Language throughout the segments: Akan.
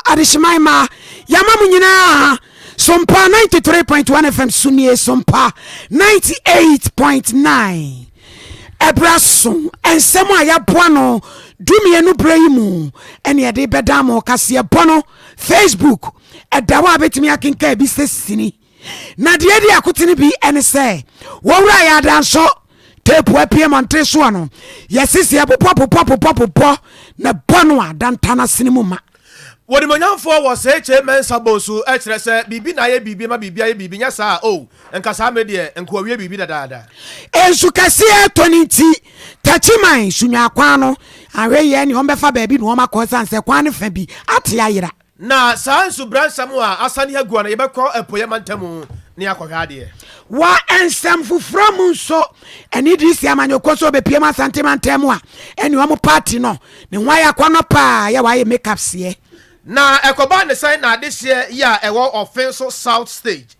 Adehyeman mma, yɛama mo nyinaa Sompa 93.1 FM so nie, Sompa 98.9. Ɛberɛ so nsɛm a yɛaboa no 12 berɛ yi mu ɛne yɛde bɛda mo kaseɛ bɔ no. Facebook ɛda hɔ a bɛtumi akenka bi sɛ sini, na deɛ di akotene bi ɛne sɛ wɔwura yɛ adanso tape apie mmɔnten soɔ no, yɛsisi ɛbobɔ bobɔ bobɔ bobɔ na bɔ no a danta no asene mu ma. Wɔnimonyamfoɔ wɔ sɛ kyɛ mɛnsa bɔ so kyerɛ sɛ biribi na ayɛ biribi ma biribi ayɛ biribi nyɛ saa o, nka saa mmerɛ deɛ nka wɔwie biribi dadaada. Nsu kɛseɛ tɔ ne nti Takyiman Sunyani kwan no ahwɛ yɛ ne ɔmbɛfa baabi na wɔn akɔ, ɛsiane sɛ kwan no fa bi ate ayera. Na saa nsubransɛm a asane agu no, yɛbɛkɔ apueɛ mantamu ne akɔhwɛ adeɛ. Wɔ nsɛm foforɔ mu nso, ɛne DC amanyɔkuo so ɔbɛpie mu Asante mantam mu a ɛne ɔmo party no ne ho ayɛ akɔnɔ paa yɛ wɔayɛ makeup seɛ. Na ɛkɔba ne sɛn na adehyeɛ yi a ɛwɔ Ɔfen South Stage,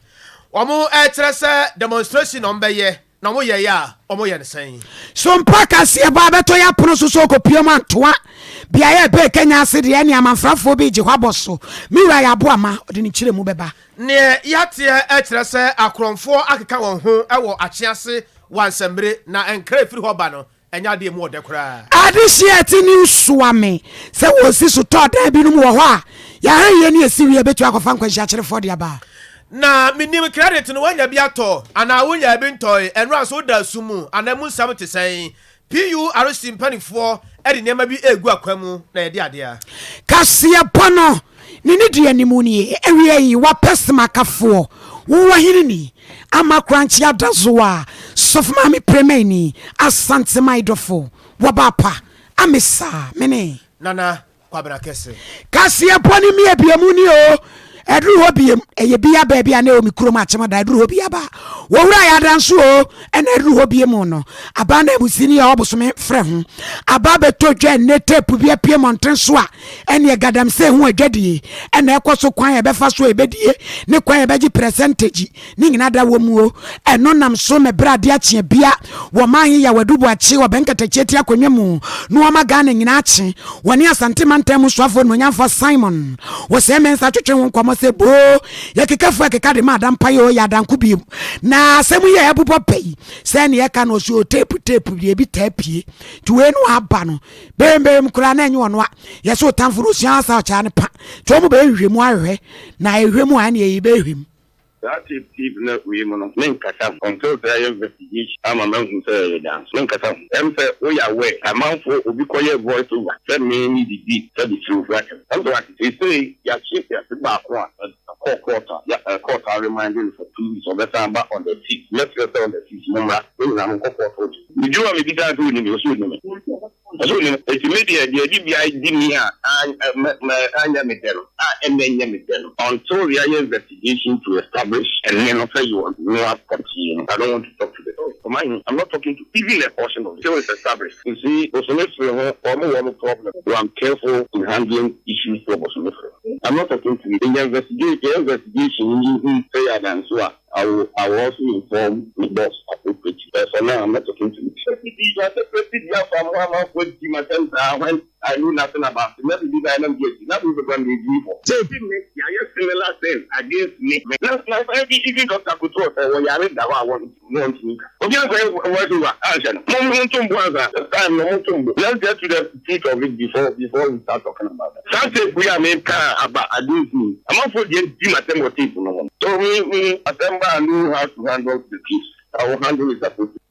wɔn ɛkyerɛ sɛ demonstration na wɔn na wɔn yɛ yɛ a wɔn yɛ ne sɛn? So mpa kaseɛ bɔ abɛtɔ yɛ apono so ɔkɔpie mu antoa beaeɛ ɛbɛɛ Kenya ase deɛ, ne amanfrafoɔ bi gye hɔ abɔ so. Me wura yɛ aboa ma ɔde ne kyerɛ mu bɛba. Neɛ yɛateɛ kyerɛ sɛ akorɔmfoɔ akeka wɔn ho wɔ akyease wansɛmmere, na nkra efiri hɔ ba no ɛnyɛ adeɛ mu ɔdɛ koraa. Adehyeɛ ti ne nsoame sɛ wɔsi so tɔɔ dan binom wɔ hɔ a yɛahwɛ yie ne yɛsi wie bɛtumi akɔfa nkwanhyia kyerefoɔ de aba. Na menim credit no, woanya bi atɔ anaa wonya bi ntɔe, ɛno a so woda asu mu anaa mu nsɛm te sɛn? PURC mpanimfoɔ de nneɛma bi egu akwa mu na yɛde adeɛ a. Kaseɛ bɔ no ne di anim nie. Awia yi wapɛ semakafoɔ wowɔ hene ni ama korankye ada so a sɔfo maame premani Asante dɔfo wɔba pa amesa mene. Nana Kwabena Kɛse. Kaseɛ bɔ ne mi abiamu ni o. Ɛduru hɔ biem, ɛyɛ bi aba bi a na ɛwɔ mi kurom akyem da. Ɛduru hɔ bi aba wɔwura yɛ adanso o, ɛna ɛduru hɔ biem no aba na abusini a ɔbosome frɛ ho aba bɛtɔ dwa. Ɛnɛ tape bi apue mmɔnten so a ɛne galamsey ho adwadie ɛna ɛkɔ so, kwan yɛbɛfa so a ɛbɛdie ne kwan yɛbɛgye percentage ne nyinaa da wɔ mu o. Ɛno nam so mɛbrɛ adeɛ akyeɛ bia wɔ man yi yɛ wadu buakye wɔ bɛnkɛtɛkyɛ ti akonnwa mu na wɔma Ghana nyinaa akye wɔne Asante mantam mu soafoɔ nomonyamfoɔ Simon wɔ sɛ mɛnsa twetwe ho nkɔmmɔ sɛ boo yɛkekafo ɛkeka de ma adampa yɛ ɔyɛ adanko bio na asɛm yi a ɛbobɔ pɛ yi sɛ ne yɛka no ɔsɛ o tape tape deɛ ebi taa pie nti wei no aba no bɛmbɛm koraa na ɛnyɛ ɔno a yɛsɛ ɔtamfo no osua asa ɔkyaa no pa nti wɔn bɛyɛ nhwehwɛmu ahwehwɛ na ehwɛ mu a ɛne yɛyi bɛhwɛ mu. Saa tape tape na wei mu no, menkasa ho until sɛ ayɛ investigation ama mahu sɛ ɛyɛ dance. Menkasa ho. Ɛm sɛ woyɛ aware amanfoɔ obi kɔyɛ voice over sɛ me ne didi sɛ de kyerɛ ofi atɛm. Ɛm sɛ wate seesei yɛakye yɛase baako a ɛkɔɔ court a yɛ court a remand no for 2 weeks. Ɔbɛsan ba on the 6th. Mɛsrɛ sɛ on the 6th mommra ne nyinaa monkɔ court hɔ bi. Medwuma mebisa sɛ onim, ɔsɛ onim, ɔsɛ onim. Eti me deɛ di bia di mi a anyɛ me dɛ no a ɛnɛ nyɛ me dɛ no until yɛayɛ investigation to establish ɛnɛ no sɛ yɛ no apɔtee no, I don't want to talk to the ɔman. I'm not talking to even a portion of it till it's established. You see, bosome firi ho wɔn wɔ problem, so I'm careful in handling issues for bosome firi. I'm not talking to you. In the investigation yi hu sɛ yɛ adanso a, I will also inform the boss appropriately. But for now, I'm not talking to you. When I know nothing about it, maybe this I am getting. Now we going to do for. Similar thing against me. Now, even Dr. Kuto, well, you are that I want to. Obi akɔ voice over anhyɛ no. Mo mo ntombo ansa. This time no mo ntombo. Let's get to the truth of it before we start talking about that. Saa tape yi a meka aba against me. Amanfoɔ deɛ di m'atɛm wɔ tape no ho. So me asɛm ba, I know how to handle the case. I will handle it appropriately.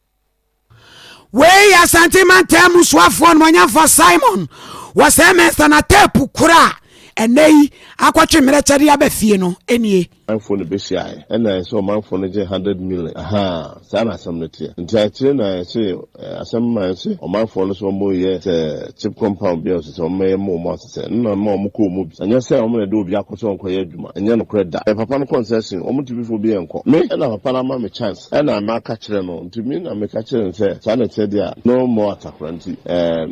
Wei yɛ Asante mantam mu soafoɔ nomɔnyamfoɔ Simon wɔ sɛ mɛnsa na tape koro a ɛnɛ yi akɔtwe mmerɛkyɛde aba fie no nie. Ɔmanfoɔ no bɛhyiaeɛ ɛna ɛsɛ ɔmanfoɔ no gye 100 million aha. Saa na asɛm no teɛ, nti akyire na yɛse asɛm ma yɛse ɔmanfoɔ no so ɔmo yɛ sɛ CHPS compound bi a ɔsɛ sɛ ɔmo ma ɔmo asesɛ ɛno na ma ɔmo kɔɔ mu bi. Ɛnyɛ sɛ ɔmo na ɛde obi akɔ sɛ ɔnkɔyɛ adwuma, ɛnyɛ nokorɛ da. Ɛ papa no concession ɔmo tumi fo bi yɛ nkɔ me ɛna papa no ama me chance ɛna maka kyerɛ no, nti me na meka kyerɛ no sɛ saa na ɛteɛ deɛ a no more atakora, nti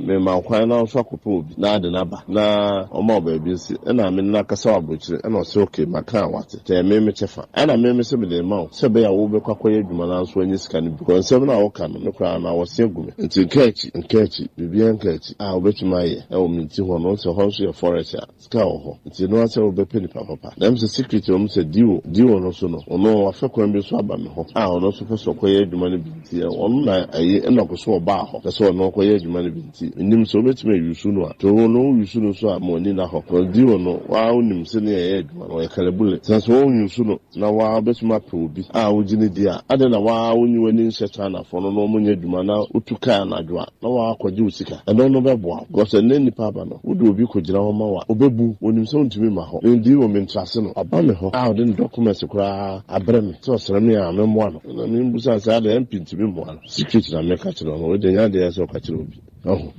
mema kwan na nso akɔpɛ obi na ade n'aba na ɔma wo baabi nsi ɛna me nna kasa wɔ aburokyire ɛna ɔsɛ okay, maka a wate tɛ. Ɛyɛ me me kyɛfa. Ɛna me mese mede rema wo sɛ ɛbɛyɛ a wobɛkɔ akɔyɛ adwuma no ara nso woanya sika no bi. Because nsɛm no a woka no, me koraa no awɔse agu me. Nti nka akyi, nka akyi, biribiara nka akyi a wobɛtumi ayɛ wɔ me nti hɔ no, wohu sɛ hɔ nso yɛ forest a, sika wɔ hɔ. Nti ɛno ara sɛ wobɛpɛ nipa papa. Na ɛm sɛ secret wɔ mu sɛ Dio, Dio no nso no, ɔno wafɛ kwan bi nso aba me hɔ a ɔno nso pɛ sɛ ɔkɔyɛ adwuma no bi nti ɔno na ayi Enoch nso ɔbaa hɔ pɛ sɛ ɔno ɔkɔyɛ adwuma no bi nti mennim sɛ wobɛtumi a use no a. Nti wo no wo use no nso a ma w'ani nna hɔ. Because Dio no wo ara wonim sɛdeɛ yɛyɛ adwuma no, ɔyɛ kalabule. Sɛ nso wo use no na wo ara wobɛtumi apɛ obi a wogye no di a, adɛn na wo ara wonyi w'ani nhyɛ Chinafoɔ no na wɔnyɛ adwuma na wotu kaa anadwo a na woakɔgye wo sika? Ɛno no bɛboa wo. Because ɛnnɛ nnipa aba no, wode obi kɔgyina hɔ ma wo a, ɔbɛbu wo. Ɔnim sɛ wontumi mma hɔ. Me deɛ wɔ mentrase no, waba me hɔ a ɔde ne documents koraa abrɛ me sɛ ɔsrɛ me a memmoa no. Ɛna mebusa no sɛ adɛn MP ntumi mmoa no? Secret na meka kyerɛ no, wei deɛ ɛnyɛ adeɛ a ɛsɛ sɛ ɔka kyerɛ obi. Wahu?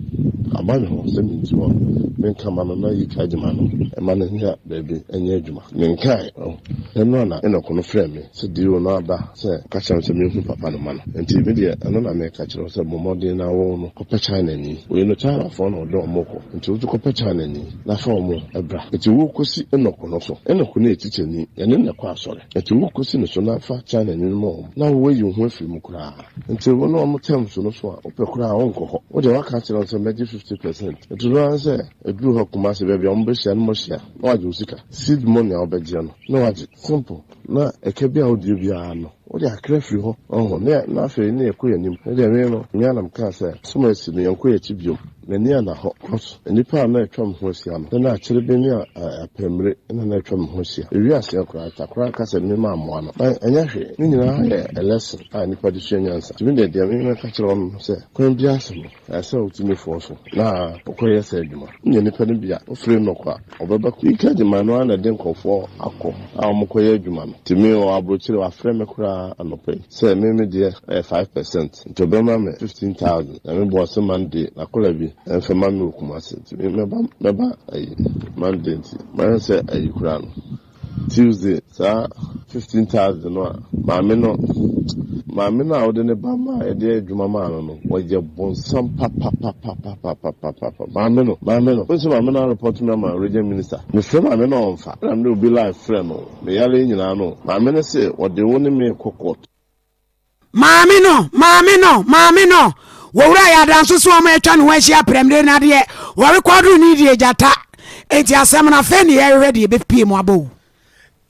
Aba me hɔ sɛ menti hɔ a, menka ma no na yi charge ma no ma no nya baabi nyɛ adwuma. Menkae. Wahu? Ɛno a na Enoch no frɛɛ me sɛ deal no aba sɛ ɔka kyerɛ me sɛ menhu papa no ma no. Nti me deɛ ɛno na meka kyerɛ wo sɛ bɔ mmɔden na wo no kɔpɛ Chinani. Wei no Chinafoɔ na wɔde wɔn kɔ. Nti wo nso kɔpɛ Chinani na fa wɔn bra. Nti wo kɔsi Enoch no so. Enoch no yɛ tikyani, yɛne no na ɛkɔ asɔre. Nti wo kɔsi ne so na fa Chinani no ma wɔn na wo ayi wo ho afiri mu koraa. Nti wo ne wɔn terms no so a, wopɛ koraa a wonkɔ hɔ. Wo deɛ woaka akyerɛ wɔn sɛ mɛgye 50%. Nti no ara sɛ ɛduru hɔ Kumasi baabi a wɔbɛhyia no moahyia na woagye wo sika. Seed money a wobɛgyeɛ no na woagye. Simple. Na ɛka bi a wodie biara no wode akra firi hɔ. Ɔho? Ne na afei ne yɛkɔ yɛn anim. Me deɛ me no, me ara na mekaa sɛ, asɛm a asi no yɛnkɔ yɛn akyi biom. M'ani anna hɔ. Cos nnipa a na atwa me ho ahyia no, na akyerebe ne apammire na na atwa me ho ahyia. Ewiee aseɛ koraa, Takora ka sɛ me mammoa no. Na ɛnyɛ hwee. Ne nyinaa yɛ a lesson a nnipa de sua nyansa. Nti me deɛ, deɛ me mɛka kyerɛ wɔn ne sɛ, kwan biara so no, ɛsɛ sɛ wotumi foɔ so na wokɔyɛ saa adwuma. Wonya nnipa no bi a, wofrɛ Enoch a, ɔbɛba. Ika Agyeman no ara na ɛde nkurɔfoɔ akɔ a wɔkɔyɛ adwuma no. Nti me wɔ aburokyire, wafrɛ me koraa anɔpa yi sɛ me me deɛ ɛyɛ 5%. Nti ɔbɛma me 15,000 na me bɔɔ se Monday na kola bi ɛnfɛ ma me wɔ Kumasi nti me mɛba mɛba ayi Monday nti mayɛ sɛ ayi koraa no Tuesday saa 15,000 no a maame no maame no a wode ne ba maa yɛde adwuma maa no no wɔyɛ bonsam papapapapapapapa maame no maame no wonsɛ maame no arepɔt me ama region minister mefrɛ maame no ɔmfa ɛna mede obi live frɛ no meyare nyinaa no maame no se wɔde wo ne me kɔ court. Maame no, maame no, maame no. Wɔwura yɛ adanso so wɔn atwa ne ho ahyia prɛmire na deɛ wɔrekɔdoro ne deɛ gyata. Enti asɛm no afei ne yɛrehwɛ deɛ ɛbɛpie mu abɔ o.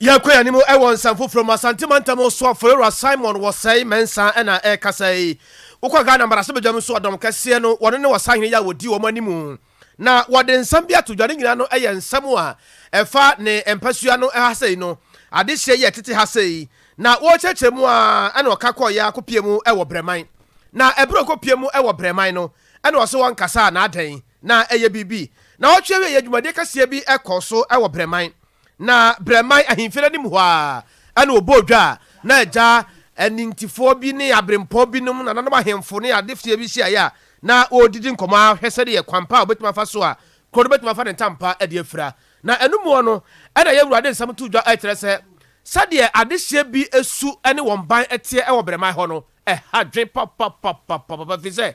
Yɛkɔ yɛn anim wɔ nsɛm foforɔ mu. Asante mantam soafoɔ Yowura Simon Wɔsɛe Mensah na ɛrekasa yi. Wokɔ Ghana mmarahyɛbadwam nso a, dɔm kɛseɛ no, wɔno ne ɔsahene yi a wɔdi wɔn anim. Na wɔde nsɛm bi ato dwa, ne nyinaa no yɛ nsɛm a ɛfa ne mpasua no ha sei no, adehyeɛ yi a ɛtete ha sei. Na wɔrekyerɛkyerɛ mu ara ɛna ɔka kɔeɛ ara kɔpie mu wɔ Brɛman. Na ɛberɛ a ɔkɔpie mu wɔ Brɛman no, ɛna ɔse wɔnkasa a na adɛn, na ɛyɛ biribi. Na ɔtwe awieɛ dwumadie kɛseɛ bi kɔɔ so wɔ Brɛman. Na Brɛman ahemfie no anim hɔ ara ɛna ɔbɔɔ dwa a na agya anintifoɔ bi ne aberempɔn binom, nananom ahemfo ne adehyeɛ bi hyiaeɛ a na wɔredidi nkɔmmɔ ara hwɛ sɛdeɛ kwan pa a wɔbɛtumi afa so a kuro no bɛtumi afa ne ntampa de afira. Na ɛno muɔ no, ɛna yɛn Awurade nsɛm too dwa kyerɛ sɛ, sɛdeɛ adehyeɛ bi su ne wɔn ban teɛ wɔ brɛman hɔ no, ɛha dwen papapapapapa, ɛfiri sɛ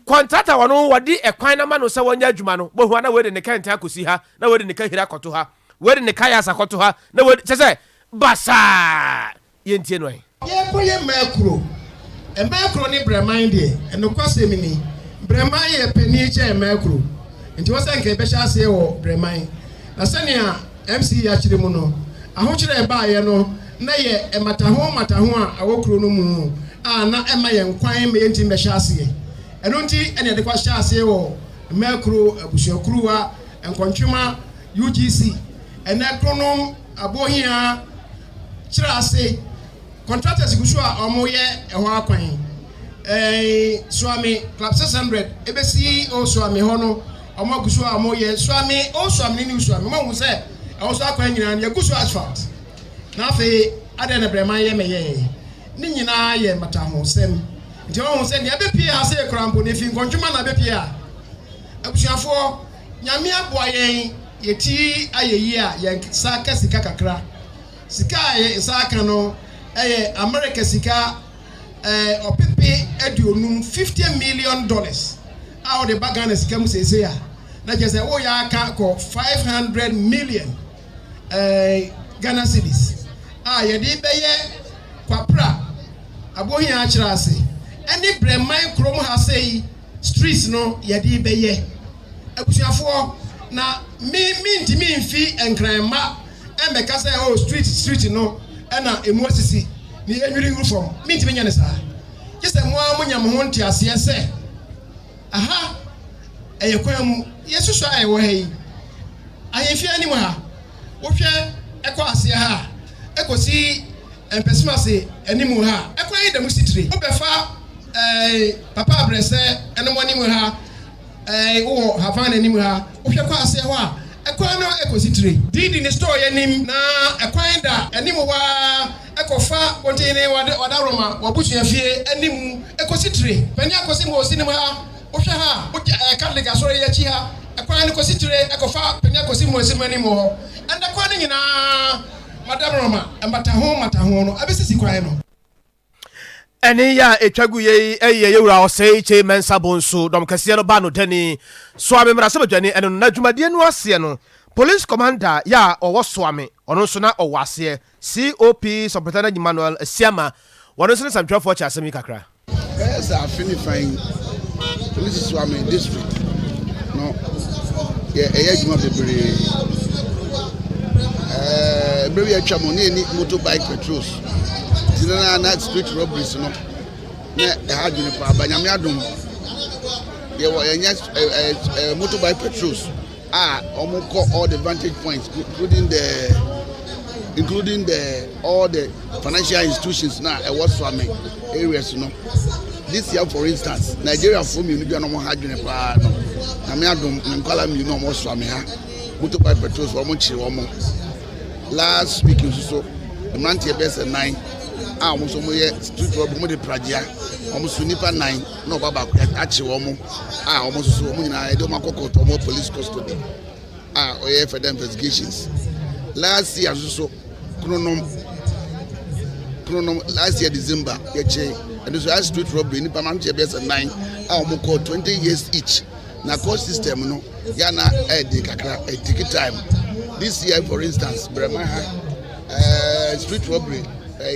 kɔntrata wɔn wɔde ɛkwan no ama no sɛ wɔnyɛ adwuma no, bohu a na wei de ne kɛntɛn akɔsi ha, na wei de ne kahiri akɔto ha, wei de ne kayas akɔto ha, na wei de, kyerɛ sɛ, basaa! Yɛntie no ɛ. Yɛrekɔyɛ mmaa kuro. Mmaa kuro ne Brɛman deɛ, nokwasɛm ni, Brɛman yɛ panin kyɛn mmaa kuro. Nti ɛwɔ sɛ nka yɛbɛhyɛ aseɛ wɔ Brɛman. Na sɛnea MC yi akyerɛ mu no, ahokyerɛ a ɛbaeɛ no, na ɛyɛ mmataho mmataho a ɛwɔ kuro no mu a na ɛmma yɛn kwan ma yɛntumi mmɛhyɛ aseɛ. Ɛno nti na yɛde kɔhyɛɛ aseɛ wɔ mmaa kuro, Abusuakuruwa, Nkɔntwema, UGC, ɛnnɛ Kronom, Abohia, kyerɛ ase, Contractors gu so a wɔyɛ ɛhɔ akwan. Ɛɛ Suame Club 600 ebesi Old Suame hɔ no, wɔn agu so a wɔyɛ. Suame, Old Suame ne New Suame, wɔn ahu sɛ ɛhɔ so akwan nyinaa no yɛgu so asphalt. Na afei adɛn na Brɛman yɛ mɛyɛɛ? Ne nyinaa yɛ mmatahosɛm. Nti wɔn ahu sɛ nea ɛbɛpie ha sɛ koraa mpo no efi Nkɔntwoma na ɛbɛpie ha. Abusuafoɔ, Nyame aboa yɛn, yɛ ti ayɛ yie a yɛn nsa ka sika kakra. Sika a yɛn nsa aka no yɛ Amerika sika ɔpepe aduonum, $50 million, a wode ba Ghana sika mu seesei a, na kyerɛ sɛ woyɛ aka kɔ 500 million Ghana cedis. a yɛde rebɛyɛ Kwapra, Abohia Akyerɛase ne Brɛman kurom ha sei streets no yɛde rebɛyɛ. Abusuafoɔ, na me mentumi mfi Nkran mma mmɛka sɛ oh street street no na ɛmu asisi na yɛnwiri ngu fam. Mentumi nyɛ no saa. Gye sɛ mo ara monya mo ho nteaseɛ sɛ Aha ɛyɛ kwan mu. Yɛn susu a ɛwɔ ha yi, ahemfie anim ha, wohwɛ ɛkɔ aseɛ ha a, ɛkɔsi Mpɛsumase anim ha a, ɛkwan yi da mu si tire. Wobɛfa ɛɛ Papa Abrɛsɛ ɛnom anim ha, ɛɛ wowɔ Havana anim ha, wohwɛ kɔ aseɛ hɔ a, ɛkwan no ɛkɔsi tire. Didi ne store yɛ anim, na ɛkwan da anim hɔ ara ɛkɔfa Kontihene Wadaworoma w'abusua fie anim ɛkɔsi tire. Panin Akosi ma ɔsi nim ha, wohwɛ ha a, wogya ɛɛ Catholic asɔre yi akyi ha, ɛkwan no kɔsi tire ɛkɔfa Panin Akosi ma ɔsi mu anim hɔ. Ɛnɛ kwan no nyinaa Madaworoma mmataho mmataho no abɛsisi kwan no. Ɛne yɛ a ɛtwa gu yei yɛ Yɛwura Osei Kyei Mensah Bonsu dɔm kɛseɛ no ba no dani Soame mmarahyɛbadwani ɛno no na dwumadie no aseɛ no Police Commander yɛ a ɔwɔ Soame ɔno nso na ɔwɔ aseɛ COP Superintendent Emmanuel Asiamah wɔno nso ne nsɛmtwerɛfoɔ kyɛ asɛm yi kakra. Bɛyɛ sɛ afe ne fa yi, Polisi Suame District no yɛ ɛyɛ adwuma bebree. Ɛɛ bere bi atwa mu ne yɛni motorbike patrols. Nti na na street robberies no na ɛha adwene paa. Ba Nyame adom yɛwɔ yɛnyɛ ɛɛ ɛɛ motorbike patrols. A wɔn kɔ all the vantage points including the all the financial institutions na ɛwɔ Suame areas no. This year, for instance, Nigeria fo mmienu bi a na wɔn ha adwene paa no, Nyame adom, ne nkwala mmienu a wɔn Suame ha, motorbike patrols wɔn kyerɛ wɔn. Last week nso so, mmeranteɛ bɛyɛ sɛ nan a wɔn nso wɔyɛ street robbery, wɔn de pragya wɔn so, nipa nan na ɔba baako akye wɔn a wɔn nso so wɔn nyinaa yɛde wɔn akɔ court, wɔn wɔ police custody a ɔyɛ further investigations. Last year nso so, Kronom last year December yɛkye ɛno nso ayɛ street robbery, nipa mmeranteɛ bɛyɛ sɛ nan a wɔn kɔ 20 years each. Na court system no yana ɛɛden kakra, ɛtake time. This year, for instance, Brɛma ha street robbery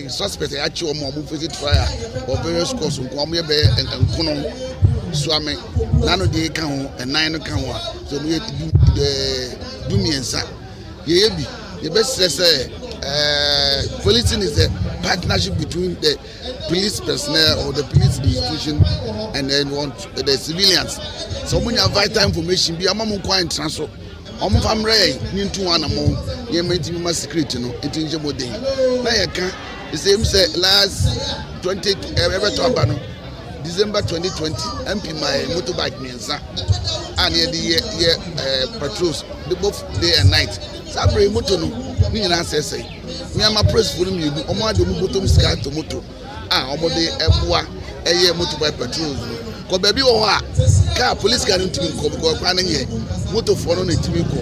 suspect a yɛakye wɔn a wɔn face trial wɔ various courts nko wɔn yɛ bɛyɛ nkono. Suame n'ano deɛ ka ho, ɛnan no ka ho a, so wɔn yɛ du 13. Yɛyɛ bi, yɛbɛsrɛ sɛ policing is a partnership between the police personnel or the police institution and then want the civilians. Sɛ wɔn nya vital information bi ama mo nkwan ntena so, wɔn fa mmerɛ yɛn ne ntu wɔn anamɔ nneɛma ntumi ma security no nti nhyɛ mo den. Na yɛka the same sɛ last 20 ɛbɛtɔ aba no, December 2020, MP ma yɛ motorbike mmiɛnsa a ne yɛde yɛ patrols de both day and night. Saa bere moto no ne nyinaa sɛsɛe. Nneɛma polisifoɔ no mmienu, wɔn ade wɔn bɔtɔm sika ato moto a wɔde ɛboa ɛyɛ motorbike patrols no kɔ baabi wɔ hɔ a kaa, police car no ntumi nkɔ because kwan no nyɛ, motofoɔ no na ntumi kɔ.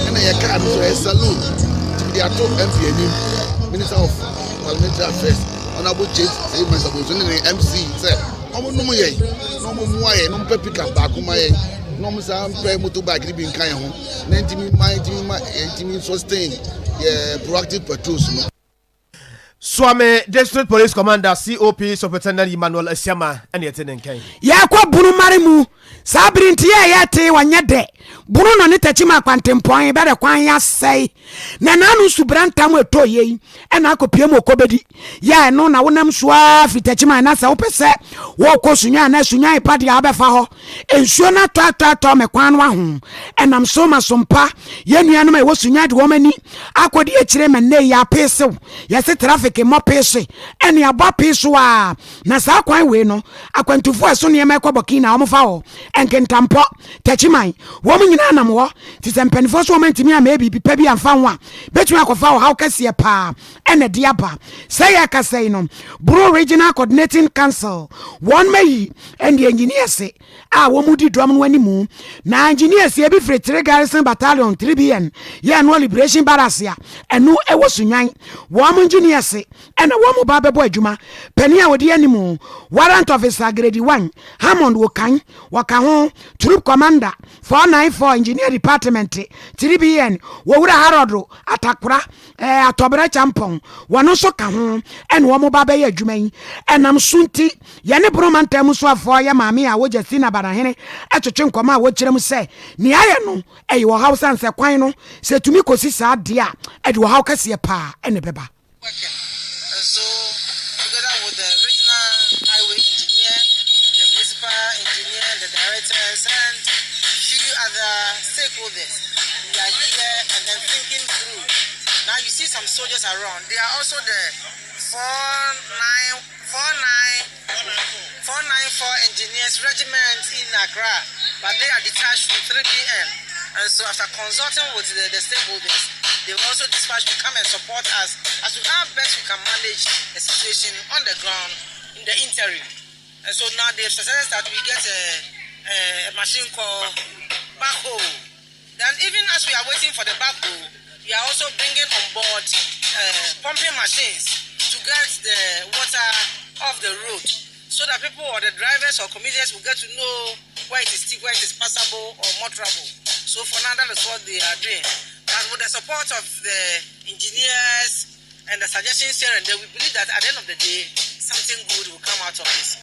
Ɛna yɛ kaa no so ɛyɛ saloon, tumi de ato MP anim, Minister of Parliamentary Affairs, Honourable Chief Sèyí Mensah Bonsu ne ne MC sɛ wɔn nom yɛn na wɔn mua yɛn na wɔn pɛ pickup baako ma yɛn na wɔn san pɛ motorbike no bi nka yɛn ho na ntumi ma ntumi sustain yɛ proactive patrols no. Suame District Police Commander, COP Superintendent Emmanuel Asiama ɛne ɛte ne nkɛn. Yɛkɔ Bunumare mu saa bere nti yɛ yɛte wɔnyɛ dɛ Bunu no ne Takyima akwantempɔn bɛdɛ kwan asɛe na naano subra ntam ɛtɔ yei ɛna akɔpie mu ɔkɔbɛdi yɛ ɛno na wonam so a firi Takyima na sɛ wopɛ sɛ wɔkɔ Sunwan na Sunwan pa deɛ wobɛfa hɔ, nsuo no atɔ atɔ atɔ mɛ kwan no aho ɛnam so ma so mpa. Yɛn nuanom a ɛwɔ Sunwan de wɔn ani akɔdi akyire ma nnɛ yi apeesew yɛse traffic mmɔ peese ɛne abɔ apee so a. Na saa kwan wei no, akwantufoɔ a ɛso nneɛma ɛkɔ Burkina wɔn fa hɔ, Nkintampɔ, Takyiman, wɔn nyinaa nam hɔ. Nti sɛ mpanimfoɔ so wɔn antumi ammɛyɛ biribi pa bi amfa ho a, bɛtumi akɔfa ɔhaw kɛseɛ paa ɛna de aba. Sɛ yɛkasa yi no, Bono Regional Coordinating Council wɔn mayi ɛne engineers a wɔn di dɔm no animu. Na engineers ebi firi 3 Garrison Battalion, 3BN, yɛ ɛno Liberation Barracks a ɛno ɛwɔ Sunwan, wɔn engineers. ase ɛna wɔn ba bɛbɔ adwuma. Panin a ɔdi anim, Warrant Officer Grade 1 Hammond Wokan, wɔka ho, Troop Commander 494 Engineer Department 3BN Wɔwura Harold Atakora eh, Atɔbrɛ Kyampɔn, wɔn nso ka ho ɛna wɔn ba bɛyɛ adwuma yi. Ɛnam so nti yɛne Bono mantam mu soafoɔ yɛ maame a wɔ Justina Banahene ɛtwetwe nkɔmɔ a wɔkyerɛ mu sɛ nea ayɛ no ɛyɛ ɔhaw sane sɛ kwan no sɛ tumi kɔsi saa deɛ a ɛde ɔhaw kɛseɛ paa ɛna ɛbɛba. Working. And so, together with the regional highway engineer, the municipal engineer, the directors, and few other stakeholders, we are here and then thinking through. Now you see some soldiers around. They are also the 494 Engineers Regiment in Accra, but they are detached from 3BN. And so after consulting with the stakeholders, they were also dispatched to come and support us as to how best we can manage the situation on the ground in the interim. And so now they've suggested that we get a machine called backhoe. Then even as we are waiting for the backhoe, we are also bringing on board pumping machines to get the water off the road so that people or the drivers or commuters will get to know where it is steep, where it is passable or motorable. So for now, that is what they are doing. But with the support of the engineers and the suggestions here and there, we believe that at the end of the day, something good will come out of this.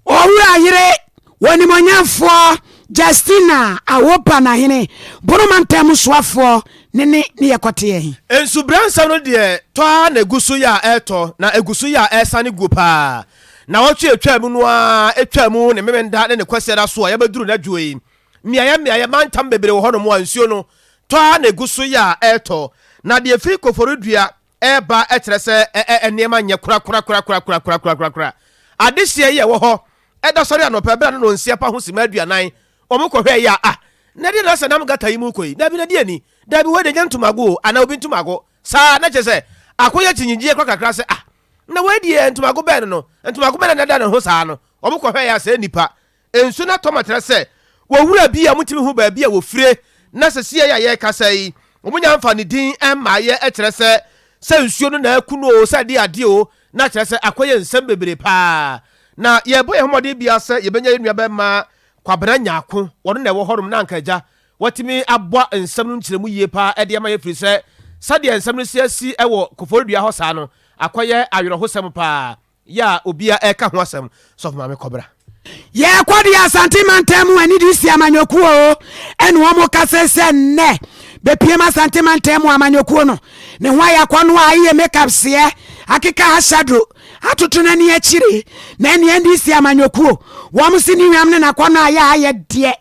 Owura yere wɔnimonyamfoɔ Justina Awopa Nahene, Boroma ntam soafoɔ ne yɛkɔteɛ he. Nsubra nsɛm no deɛ, tɔ a na egu so yɛ a ɛretɔ na egu so yɛ a ɛresane guo paa na wɔtwe atwa mu no a atwa mu ne memenda ne ne kwasiada so a yɛbɛduru n'adwo yi, mmeaeɛ mmeaeɛ mantam bebree wɔ hɔnom a nsuo no tɔ a na egu so yɛ a ɛretɔ, na deɛ firi Koforidua ɛreba ɛkyerɛ sɛ ɛ nneɛma nyɛ korakorakorakorakorakorakorakora. Adehyeɛ yi a ɛwɔ hɔ ɛda sɔre anɔpɛ bɛrɛ no nsia pa ho sima 40 wɔn kɔhwɛ yi a, ah, na deɛ na sɛ nam gutter yi mu kɔ yi, dabi na deɛ ni, dabi, wei de nyɛ ntomago o anaa obi ntomago saa, na kyerɛ sɛ akɔyɛ kyinyigyie kɔ kakra sɛ, ah, na wei deɛ ntomago bɛn no, ntomago bɛn na ɛda ne ho saa no. Wɔn kɔhwɛ yi a, sɛ nipa nsu na tɔma kyerɛ sɛ wɔwura bi a wɔntumi ho baabi a wɔfire na sɛ sie yi a yɛrekasa yi, wɔn nya nfa ne din mmaayɛ, kyerɛ sɛ nsuo no na aku no o, sɛ adeɛ adeɛ o, na kyerɛ sɛ akɔyɛ nsɛm bebree paa. Na yɛbɔ yɛn homɔden bia sɛ yɛbɛnya yɛn nua bɛma Kwabena Nyaako, wɔno na ɛwɔ hɔnom na anka agya watumi abɔ nsɛm no nkyerɛmu yie paa ɛde ama yɛ, firi sɛ sɛdeɛ nsɛm no si asi ɛwɔ Koforidua hɔ saa no akɔyɛ awerɛhosɛm paa yɛ a obia ɛka ho asɛm. Sɔfo Maame Kɔbra. Yɛkɔ de Asante mantam mu NDC amanyɔkuo ɛne wɔn kasa sɛ nnɛ bɛpiem Asante mantam mu amanyɔkuo no ne ho ayɛ akɔno a ayɛ makeup seɛ akeka ahyadro atoto n'ani akyire na ɛne NDC amanyɔkuo wɔn si ne hwam ne n'akɔno ayɛ ayɛ deɛ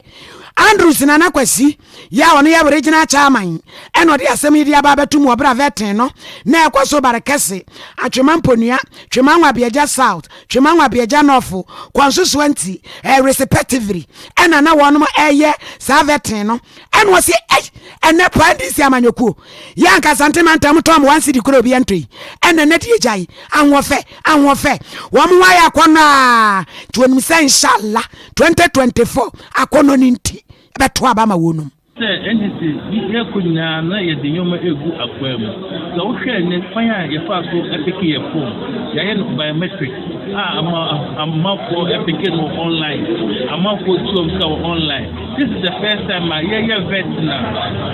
Andrews Nana Kwasi yɛ a ɔno yɛ regional chairman ɛna ɔde asɛm yi de aba abɛto mu ɔbra vetting no na ɛkɔ so bare kɛse Atwema Mponua, Twema Nwabiagya South, Twema Nwabiagya North constituency respectively, ɛna na wɔnom ɛyɛ saa vetting no, ɛna ɔsi ɛy ɛnɛ pa NDC amanyɔkuo yɛ ankasa ntoma ntam tɔn 1 cedi koro obi ɛntɔ yi, ɛna ɛnɛ deɛ gyae ahoɔfɛ ahoɔfɛ wɔn ho ayɛ akɔnɔ a, nti wɔnim sɛ inshallah 2024 akɔnɔ ne nti ɛbɛto aba ma wɔnum. Sɛ NDC yɛkɔ nyinaa na yɛde nneɛma egu akwan mu, sɛ wohwɛ ne kwan a yɛfa so ɛpick yɛ phone, yɛayɛ no biometric a ama amanfoɔ ɛpick no online, amanfoɔ tuom sika wɔ online. This is the first time a yɛyɛ vetting na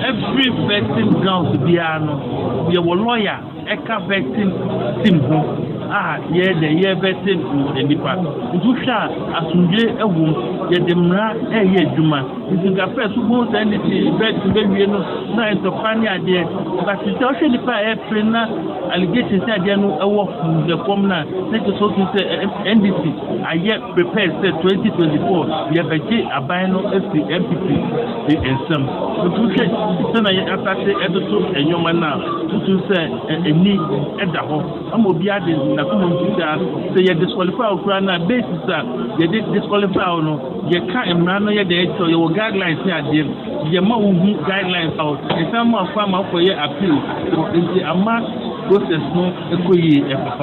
every vetting ground biara no yɛwɔ lawyer ɛka vetting team ho a yɛyɛ yɛ vetting nipa. Nti wohwɛ a, asomdwe ɛwɔ mu, yɛde mmara ɛyɛ adwuma. Nti nka first wobɛhu sɛ NDC vetting bɛwie no na ntɔkwa ne adeɛ, but sɛ wohwɛ nipa a ɛpere na allegations ne adeɛ no ɛwɔ fam no a, na kyerɛ sɛ wotu sɛ NDC ayɛ prepared sɛ 2024 yɛbɛgye aban no afiri NPP nsam. Nti wohwɛ sɛna yɛasase ɛtoto nneɛma no a, wotu sɛ ani ɛda hɔ ama obiara de n'akoma mu fitaa sɛ yɛ disqualify wo koraa no a, basis a yɛde disqualify wo no, yɛka mmara no, yɛde ɛkyɛw, yɛwɔ guidelines ne adeɛ, yɛma wo hu guidelines a yɛsan mu akɔ ama akɔyɛ appeal, nti ama process no ɛkɔ yie ɛpapa.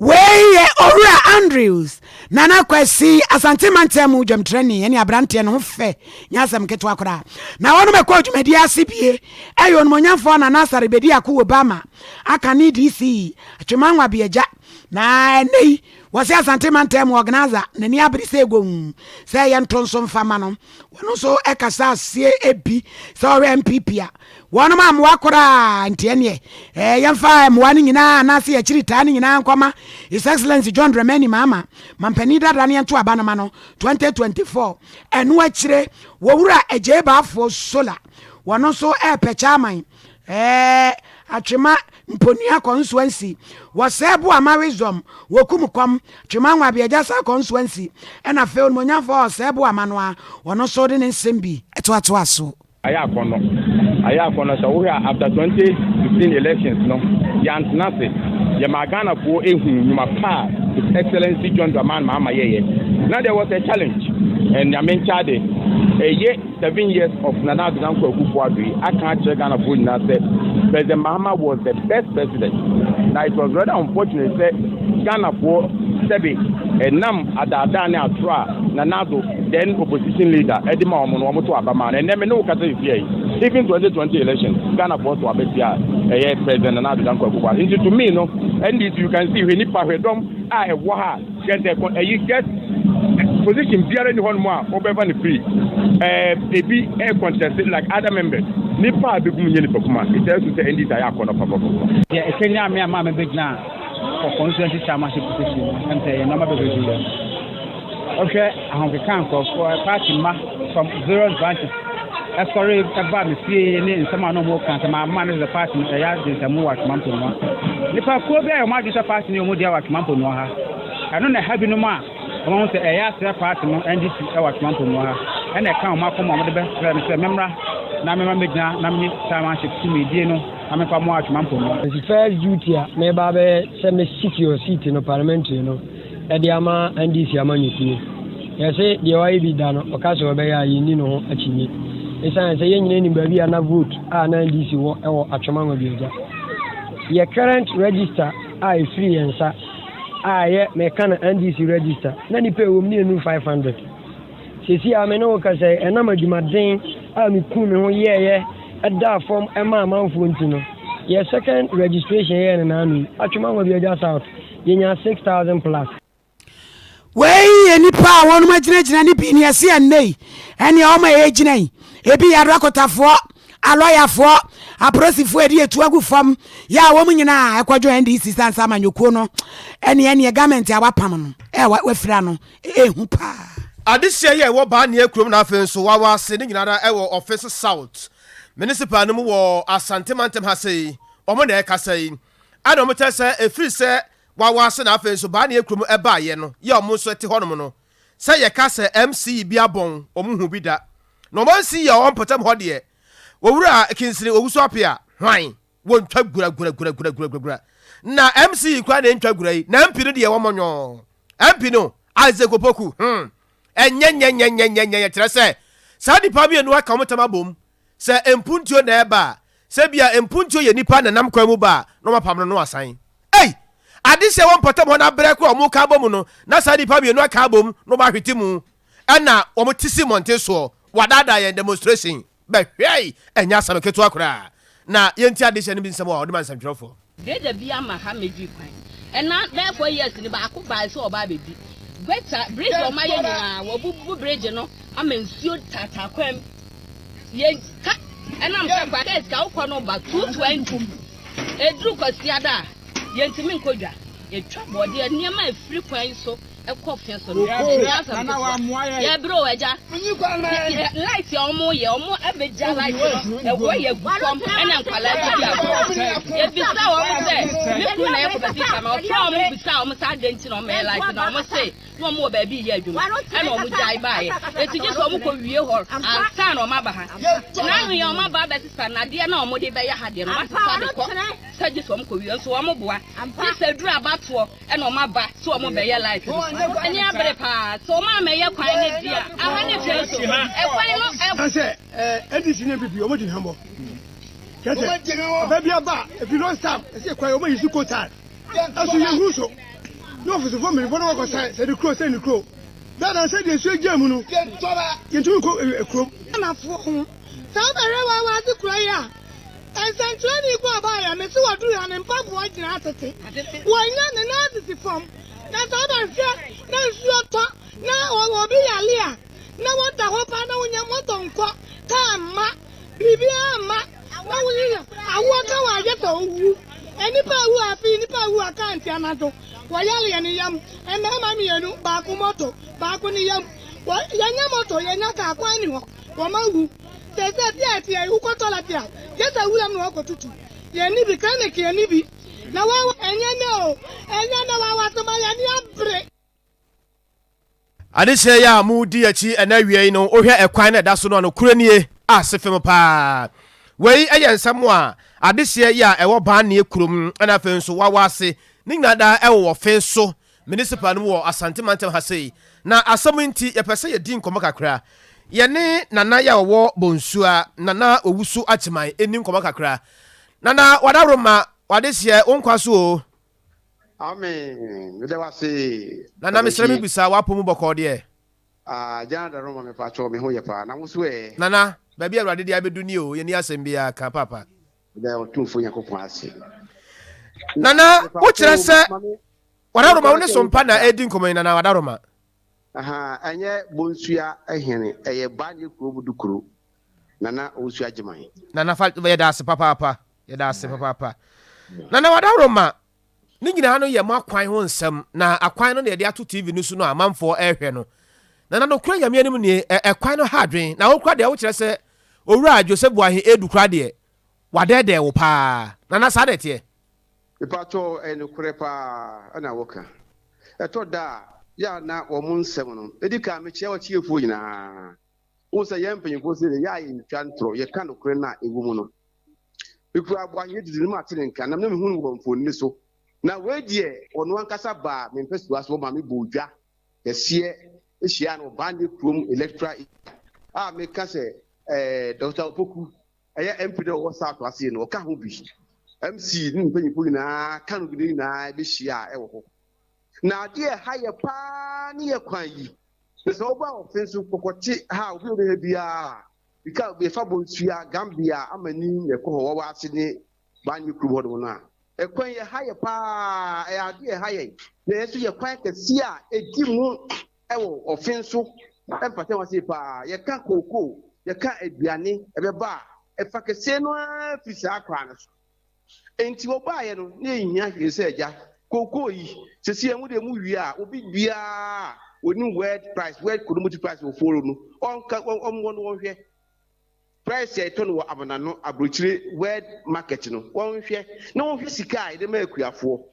Wei yɛ. Owura Andrews Nana Kwasi, Asante Mantam mu dwamtrani ne aberanteɛ no ho fɛ nyɛ asɛm ketewa koraa. Na wɔnom ɛkɔɔ dwumadie ase bie ɛyɛ Onimonyamfoɔ Nana Asare Bediako Obama aka ne DC Atwema Nwabiagya. Na ɛnnɛ yi wɔse Asante Mantam mu organiser n'ani abere sɛ ɛgong sɛ yɛnto nso mfa ma no. Wɔno nso ɛkasa aseɛ bi sɛ ɔhwɛ NPP a Wɔnom ammoa koraa nti ɛneɛ eh, yɛmfa mmoa no nyinaa anaase yɛkyiri taa no nyinaa nkɔma His Excellency John Dramani Mahama, mampanin dada no yɛnto aba no ma no 2024. Ɛno akyire Wɔwura Agyei Baafoɔ Sola, wɔno nso ɛɛpɛ Chairman eh, Atwema Mponua Constituency, Wɔsɛɛ Boama Wisdom, Wɔkum Kɔm, Twema Nwabiagya South Constituency, ɛna afei Onimuonyamfoɔ Ɔsɛɛ Boama no a wɔno nso de ne nsɛm bi toatoa so. Ayɛ akɔnnɔ. Ayɛ akɔnnɔ. Sɛ wohwɛ a after 2015 elections no, yɛantena ase. Yɛmaa Ghanafoɔ huu nnwuma pa a His Excellency John Dramani Mahama yɛeɛ. Na there was a challenge and Nyame nkyɛ ade, ɛyɛ seven years of Nana Addo Dankwa Akufo-Addo yi aka akyerɛ Ghanafoɔ nyinaa sɛ President Mahama was the best president. Na it was rather unfortunate sɛ Ghanafoɔ sɛbe ɛnam adaadaa ne atorɔ a Nana Addo Then opposition leader ɛde ma wɔn no wɔn to aba maa no ɛnɛ me ne wo kasa sisi yi even 2020 election Ghana foɔ to aba tia ɛyɛ president Nana Addo Dankwa Akufo-Addo nti to me no NDC you can see hwɛ nipa hwɛ dɔm a ɛwɔ ha kyerɛ sɛ ɛyi just position biara ni hɔ nom a wɔbɛfa no free ɛɛ ebi ɛ contest like other members nipa a bɛgum nyɛ nipa kuma ɛkyerɛ so sɛ NDC ayɛ akɔnɔ papapapa. Deɛ ɛkanyan me a maa mebɛgyinaa for constituency chairmanship position no, ɛm sɛ ɛyɛ nneɛma bebree. Wohwɛ ahokeka a nkurɔfoɔ, party mma from various branches sɔre baa me fie ne nsɛm a na wɔka sɛ mamma no sɛ party no ɛyɛ adwensɛm wɔ Atwoma Mponua. Nnipa kuo bi ayɛ wɔn adwene sɛ party no yɛ wɔn dea wɔ Atwoma Mponua ha. Ɛno na ɛha binom a wɔahu sɛ ɛyɛ asrɛ party no NDC wɔ Atwoma Mponua ha. Ɛna ɛka wɔn akoma a wɔde bɛfrɛ me sɛ memmra na memma mɛgyina na menye chairmanship tumidie no na memfa mmoa Atwoma Mponua. Nti first duty a meba abɛyɛ sɛ me secure seat no parliamentary no de ama NDC amanyɔkuo. Yɛse deɛ wayɛ bi da no ɔka sɛ ɔbɛyɛ a yɛnni ne ho akyinnye. Ɛsiane sɛ yɛn nyinaa nim baabi a na vote a na NDC wɔ wɔ Atwoma Nwabiagya. Yɛ current register a ɛfiri yɛn nsa a ɛyɛ meka no NDC register na nipa ɛwɔ mu ne ɛnuru 500. Seesei a me ne wo kasa yi, ɛnam adwumaden a mikum me ho yɛeɛ daa fam maa amanfoɔ nti no, yɛn second registration yɛɛ no naano yi, Atwom Anwabiagya South, yɛnyaa 6,000 plus. Wei yɛ nnipa a wɔnom agyinagyina ne bi ne ɛse ɛnnɛ yi ɛneɛ wɔn a ɛgyina yi ebi yɛ adɔkotafoɔ alɔyafoɔ apolisifoɔ ɛde etu agu fam yɛ a wɔn nyinaa ɛkɔdwo NDC sansa amanyɔkuo no ɛneɛ ɛneɛ garment a wapam no ɛ wafira no Ɛyɛ hu paa. Adesua yi a ɛwɔ Baanea kurom na afei nso Wawa ase ne nyinara ɛwɔ Offinso South Municipal no mu wɔ Asante mantam ha sei, wɔn na ɛrekasa yi. Ɛna wɔn kyerɛ sɛ ɛfiri sɛ Wawa ase na afei nso Baanea kurom ɛbaeɛ no yɛ wɔn nso ɛte hɔnom no, sɛ yɛka sɛ MC bi abɔn wɔn hu bi da. Na wɔn MC yi a ɔwɔ mpɔtam hɔ deɛ, Owura Kinsiri Owusu Apea, hwan? Wɔntwa gura gura gura gura gura gura. Na MC yi koraa na ɛntwa gura yi, na MP no deɛ wɔmmɔ nwɔɔ. MP no, Isaac Opoku, hmm, ɛnyɛ nyɛ nyɛ nyɛ nyɛ nyɛ kyerɛ sɛ saa nnipa mmienu aka wɔn tam abom. Sɛ mpuntuo na ɛreba a, sɛ bia mpuntuo yɛ nipa na nam kwan mu ba a, na wɔapam no no asan. Ei! Ade sɛ wɔ mpɔtam hɔ no abrɛ koraa a wɔreka abom no, na saa nnipa mmienu aka abom na wɔahwete mu, ɛna wɔte si mmɔnten soɔ, wɔadaadaa yɛn demonstration. Bɛhwɛe! Ɛnyɛ asɛm ketewa koraa. Na yɛntie adesua no bi nsɛm a ɔde ma nsɛntwerɛfoɔ. Grader bi ama ha medi kwan ɛna bɛyɛ 4 years ni baako bae sɛ ɔba abɛdi gutter bridge a ɔmayɛ nyinaa wɔbubu bridge no ama nsuo taataa kwan mu yɛ ka ɛnam sɛ kwa kɛ sika wokɔ no ba 220 ɛduru kwasiada a yɛntumi nkɔ dwa yɛtwa bɔɔdeɛ nneɛma ɛfiri kwan yi so ɛkɔ fe so no ɛnyɛ asɛm ketewa yɛbrɛ o agya light a wɔn yɛ wɔn abɛgya light no ɛwɔ yɛ gu fam ɛna nkwadaa bi di agorɔ yɛbisa wɔn sɛ me kunu na yɛ kɔbɛbi kama ɔfrɛ wɔn bisa wɔn sɛ adɛn nti na wɔn yɛ light na wɔn se na wɔn wɔ baabi yɛ adwuma ɛna wɔn gyae baayɛ eti gye sɛ wɔn kɔ wie hɔ ansa na wɔn aba ha n'ano yɛ wɔn aba abɛsesa nadeɛ na wɔn de bɛyɛ ha deɛ no wɔn asesa de kɔ sɛ gye sɛ wɔn kɔ wie nso wɔn boa gye sɛ duru abatoɔ Ɛna ɔmo aba sɛ ɔmo bɛyɛ light no. Ani abere paa. Sɛ ɔmo amɛyɛ kwan no di a, aha ne fɛ nso. Ɛkwan no ɛ. Ka sɛ ɛɛ NDC ne NPP ɔmo di hwambɔ. Kyerɛ sɛ ɔbɛ bi aba a efi long time ɛsɛ kwan ɔmo yi si coal tar. Ɛso yɛ hu so. Na ɔfisifo mpanyinfoɔ no kɔ sɛ sɛ de kuro sɛ ne kuro. Dada sɛ deɛ nsuo gyaa mu no, yɛntumi nkɔ kurom. Ghanafoɔ ho. Sɛ wobɛhwɛ w'awaadze kuro yi a, nsɛnkyerɛnee bi ɔbaeɛ a, mese wɔduru ha ne mpaboa gyina atete. Wɔnya ne nan sisi fam. Na sɛ wobɛhwɛ na nsuo tɔ na obi yale a, na wɔda hɔ paa na wonya moto nkɔ, kaa mma, biribiara mma, na woyeyɛ awoɔ ka wɔn ayɛ sɛ owu. Nnipa awu afe, nnipa awu aka nti anadwo wɔyare ne yam. Mmarima mmienu, baako moto, baako ne yam. Wɔ yɛnya moto, yɛnya kaa, kwan ni hɔ. Wɔn awu. Seesei bi a ɛteɛ yi, wokɔ tɔlɛt a, gye sɛ wuram na wɔkɔtutu. Yɛnni bi, clinic yɛnni bi. Na wawa, ɛnyɛ nnɛ o, ɛnyɛ nnɛ, wawa so ma yɛn ani abere. Adesua yi a moredi akyi ɛnɛ awia yi no, wohwɛ ɛkwan no a ɛda so no a, nokorɛ nie, ase fem paa. Wei yɛ nsɛm a adehyeɛ yi a ɛwɔ Baanie kurom ɛna afei nso Wawa ase ne nyinaa daa ɛwɔ Wɔfe so Municipal no mu wɔ Asante mantam ha sei. Na asɛm yi nti yɛpɛ sɛ yɛdi nkɔmmɔ kakra. Yɛne Nana yi a ɔwɔ Bonsua, Nana Owusu Agyeman ɛnni nkɔmmɔ kakra. Nana Wadaworoma, w'adehyeɛ, wo nkwa so o. Amen meda wo ase Nana mesrɛ me bisa w'apɔ mu bɔkɔɔ deɛ. Ah Ghana da Roma mepakyɛw me ho yɛ paa na wo nso ɛ. Nana baabi a awurade de abɛdu nie o yɛnni asɛm biara ka papa. Meda ɔtumfoɔ Nyankopɔn ase. Nana wo kyerɛ sɛ Wadaroma wo ne Sompa na ɛredi nkɔmmɔ yi Nana Wadaroma. Ahaa ɛnyɛ Bonsua hene ɛyɛ Baanye kuro mu dukuro Nana Owusu Agyeman. Nana fa yɛda ase papaapa. Yɛda ase papaapa. Nana Wadaroma, ne nyinaa no yɛ mo akwan ho nsɛm, na akwan no na yɛde ato TV no so no a amanfoɔ ɛrehwɛ no. Nana nokorɛ Nyame anim nie, ɛkwan no ha adwen, na wo koraa deɛ wokyerɛ sɛ Owura Joseph Boahe Adu koraa deɛ, wadɛɛdɛɛ wo paa. Nana saa na ɛteɛ? Mepakyɛw ɛyɛ nokorɛ paa na woka. Ɛtɔ da a, yɛ a na wɔn nsɛm no, ɛdi kan mekyia w'atiefoɔ nyinaa. Wohu sɛ yɛn mpanyimfoɔ sei deɛ, yɛ a yɛntwa ntorɔ, yɛka nokorɛ no a ɛwɔ mu no. Mekura aboahene didi no mate ne nka, na na mehu no wɔ mfonini so. Na wei deɛ, ɔno ankasa baa me mpasua so ma mebɔɔ dwa kɛseɛ hyiaa no wɔ Bande kurom electoral area a meka sɛ eh, Dr. Opoku, ɛyɛ MP no a ɔwɔ South ase no, ɔka ho bi. MC ne ne mpanyimfoɔ nyinaa ka no bi ne nyinaa bɛhyiaa ɛwɔ hɔ. Na adeɛ a ɛha yɛ paa ne yɛ kwan yi. Na sɛ woba ɔfe nso kɔkɔte ha a obi a ɔbɛha biara bika yɛfa Bonsua, Gambia, Amani na ɛkɔ hɔ Wawa ase ne Banye kurom hɔ nom no a, ɛkwan yi ɛha yɛ paa, ɛyɛ adeɛ a ɛha yɛn. Na yɛn nso yɛ kwan kɛseɛ a ɛdi mu ɛwɔ ɔfe nso ɛmfata ho ase paa. Yɛka kookoo, yɛka aduane ɛbɛba a, ɛfa kɛseɛ no ara firi saa kwan no so. Enti wɔbaeɛ no, na ɛnhia hwee sɛ agya, kookoo yi, seesei mo deɛ mowie a, obi biara a ɔnim world price, world commodity price wɔ foro no, ɔnka, ɔmmɔ no wɔnhwɛ. Price a yɛtɔ no wɔ amanano, aburokyire, world market no, wɔnhwɛ, na wɔnhwɛ sika a yɛde ma akuafoɔ.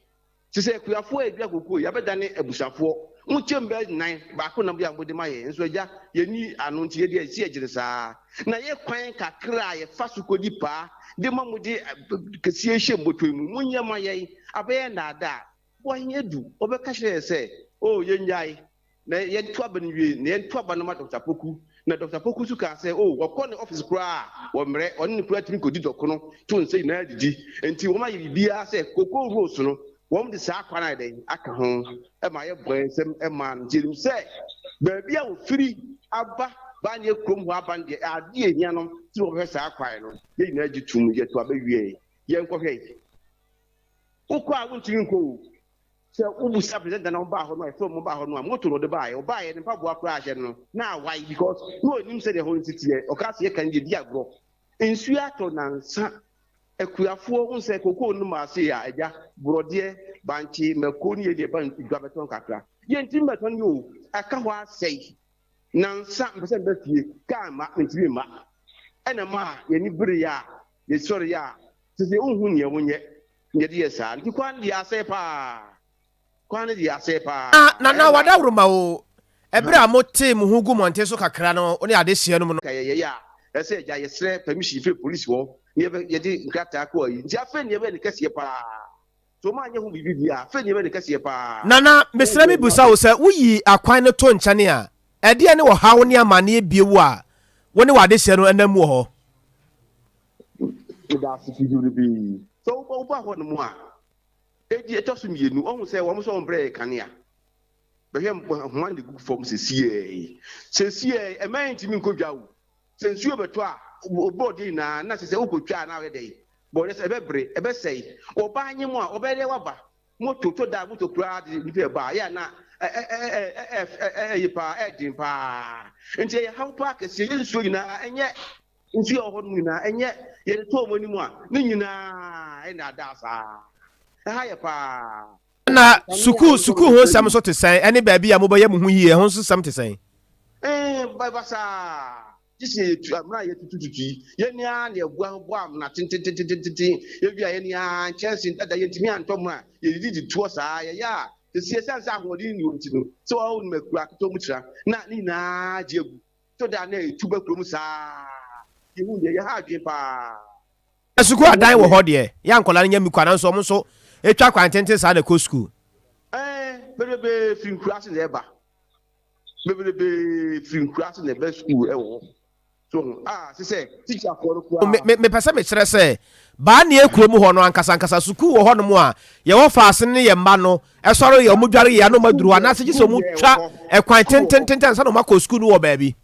Te sɛ akuafoɔ a ɛdua kokoo yi abɛdane abusuafoɔ. Mo kyɛm bɛyɛ nnan, baako nam deɛ a mode ma yɛn. Nso agya, yɛnni ano nti yɛdeɛ yɛsi agyene saa. Na yɛ kwan kakra a yɛfa so kɔdi paa de ma mo de kɛseɛ hyɛ mbɔtɔ yi mu. Monyɛ ma yɛn, abɛyɛ nnaadaa. Boahen adu, ɔbɛka kyerɛ yɛn sɛ, oh yɛnnyae. Na yɛnto aba no nwie, na yɛnto aba no ma Dɔkta Poku. Na Dɔkta Poku nso kaa sɛ, oh, wɔkɔ ne ɔfese koraa a, wɔmmrɛ, ɔne no koraa tumi kɔdi dɔkono, to nsa nyinaa didi. Enti wɔayɛ biribiara sɛ cocoa rose no, wɔde saa kwan ayɛ dɛn aka ho ma ayɛ bɔ yɛn nsam maa no. Nti yɛnim sɛ baabi a wɔfiri aba Banyɛ kurom hɔ aba no deɛ, adeɛ a ɛhia no sɛ wɔbɛhwɛ saa kwan no, yɛn nyinaa gye tom, yɛto aba wie. Yɛnkɔhwɛ. Wokɔ a wontumi nkɔ o. Sɛ wobisa presenter na ɔbaa hɔ no a yɛfrɛ ɔmo baa hɔ no a moto na ɔde baeɛ ɔbaeɛ ne mpaboa koraa ahyɛ no no na awae because na ɔnim sɛdeɛ ɛhɔ no si teɛ ɔkaa sɛ yɛka no yɛdi agorɔ nsuo atɔ nansa akuafoɔ wohu sɛ kokoo no maa sei a agya borɔdeɛ bankye mako ne yɛ deɛ ɛba dwa bɛtɔn kakra yɛntumi bɛtɔn yɛ o aka hɔ asɛe nansa mpɛ sɛ meba fie kaa mma mentumi mma ɛna ma yɛni bereɛ a yɛsɔreɛ a sɛ sɛ wonhu nea wonyɛ Yɛde yɛ saa nti kwan no deɛ asɛe paa kwan no deɛ asɛe paa. Na Nana wadaworoma o, ɛberɛ a motee mo ho gu mmɔnten so kakra no wo ne adehyeɛ nom no. Ka yɛyɛeɛ a ɛsɛ agya yɛsrɛ permission firi police hɔ na yɛbɛ yɛde nkrataa kɔ ayi nti afei na yɛbɛyɛ no kɛseɛ paa sɛ wɔn anyɛ ho biribi deɛ a afei na yɛbɛyɛ no kɛseɛ paa. Nana mesrɛ me bisa wo sɛ woyi akwan no to nkyɛne a ɛdeɛn ne ɔhaw ne amaneɛ bio a wo ne w'adehyeɛ no nam mu wɔ hɔ? Meda ase pii bebrebe. Sɛ woba woba hɔ nom a, Edi ɛtɔ so mmienu, ɔhu sɛ wɔn nso wɔn brɛ yɛ kanea. Bɛhwɛ nhoma na egu fam sesiɛ yi. Sesiɛ yi, ɛmɛ ntumi nkɔ dwa o. Sɛ nsuo bɛtɔ a, bɔɔdeɛ nyinaa na sɛ sɛ wokɔ twa a na ɔyɛ dɛ. Bɔɔdeɛ sɛ ɛbɛbere, ɛbɛsɛe. Ɔbaa nye mu a, ɔbɛyɛ dɛ waba. Moto tɔ da a moto koraa de nipa ɛba a, yɛ a na ɛyɛ paa, ɛyɛ paa. Nti ɛyɛ haw paa kɛseɛ, yɛ nsuo nyinaa ɛnyɛ nsuo a ɛwɔ hɔ nom nyinaa ɛnyɛ yɛde to wɔn anim a ne nyinaa ɛnaadaa saa. Ɛha yɛ paa. Na sukuu sukuu ho nsɛm nso te sɛn ɛne baabi a mobɛyɛ mo ho yie ɛho nso sɛm te sɛn? Ɛɛ basaa gye sɛ yɛtu amena a yɛtutututu yi yɛn ara na yɛboa ho bɔ amena tententententen yɛwie a yɛn ara nkyɛnse dada yɛntumi antɔ mu a yɛdidi de toɔ saa yɛyɛ a sɛsi ɛsiane sɛ ahoɔden nni hɔ nti no sɛ wɔn nim akura ketewa mu tira na ne nyinaa gye agu so da na ɛtu ba kurom saa yɛhu deɛ yɛha adwene paa. Sukuu adan wɔ hɔ deɛ, yɛ a nkwadaa no nya mi kɔ nanso wɔn nso twa kwan tenten saa na ɛkɔ sukuu. Ɛɛ bebrebe firi nkuraase na ɛba. Bebrebe firi nkuraase na ɛba sukuu ɛwɔ hɔ. So ho a sɛ sɛ tikyafoɔ no koraa. Me me mepɛ sɛ mekyerɛ sɛ Baanie kurom hɔ no ankasa ankasa sukuu wɔ hɔnom a yɛwɔ faase ne yɛn mma no sɔre yɛ wɔn dware yɛ na wɔn aduru hɔ anaasɛ gye sɛ wɔn twa ɛkwan tententen ansa na wɔn akɔ sukuu no wɔ baabi.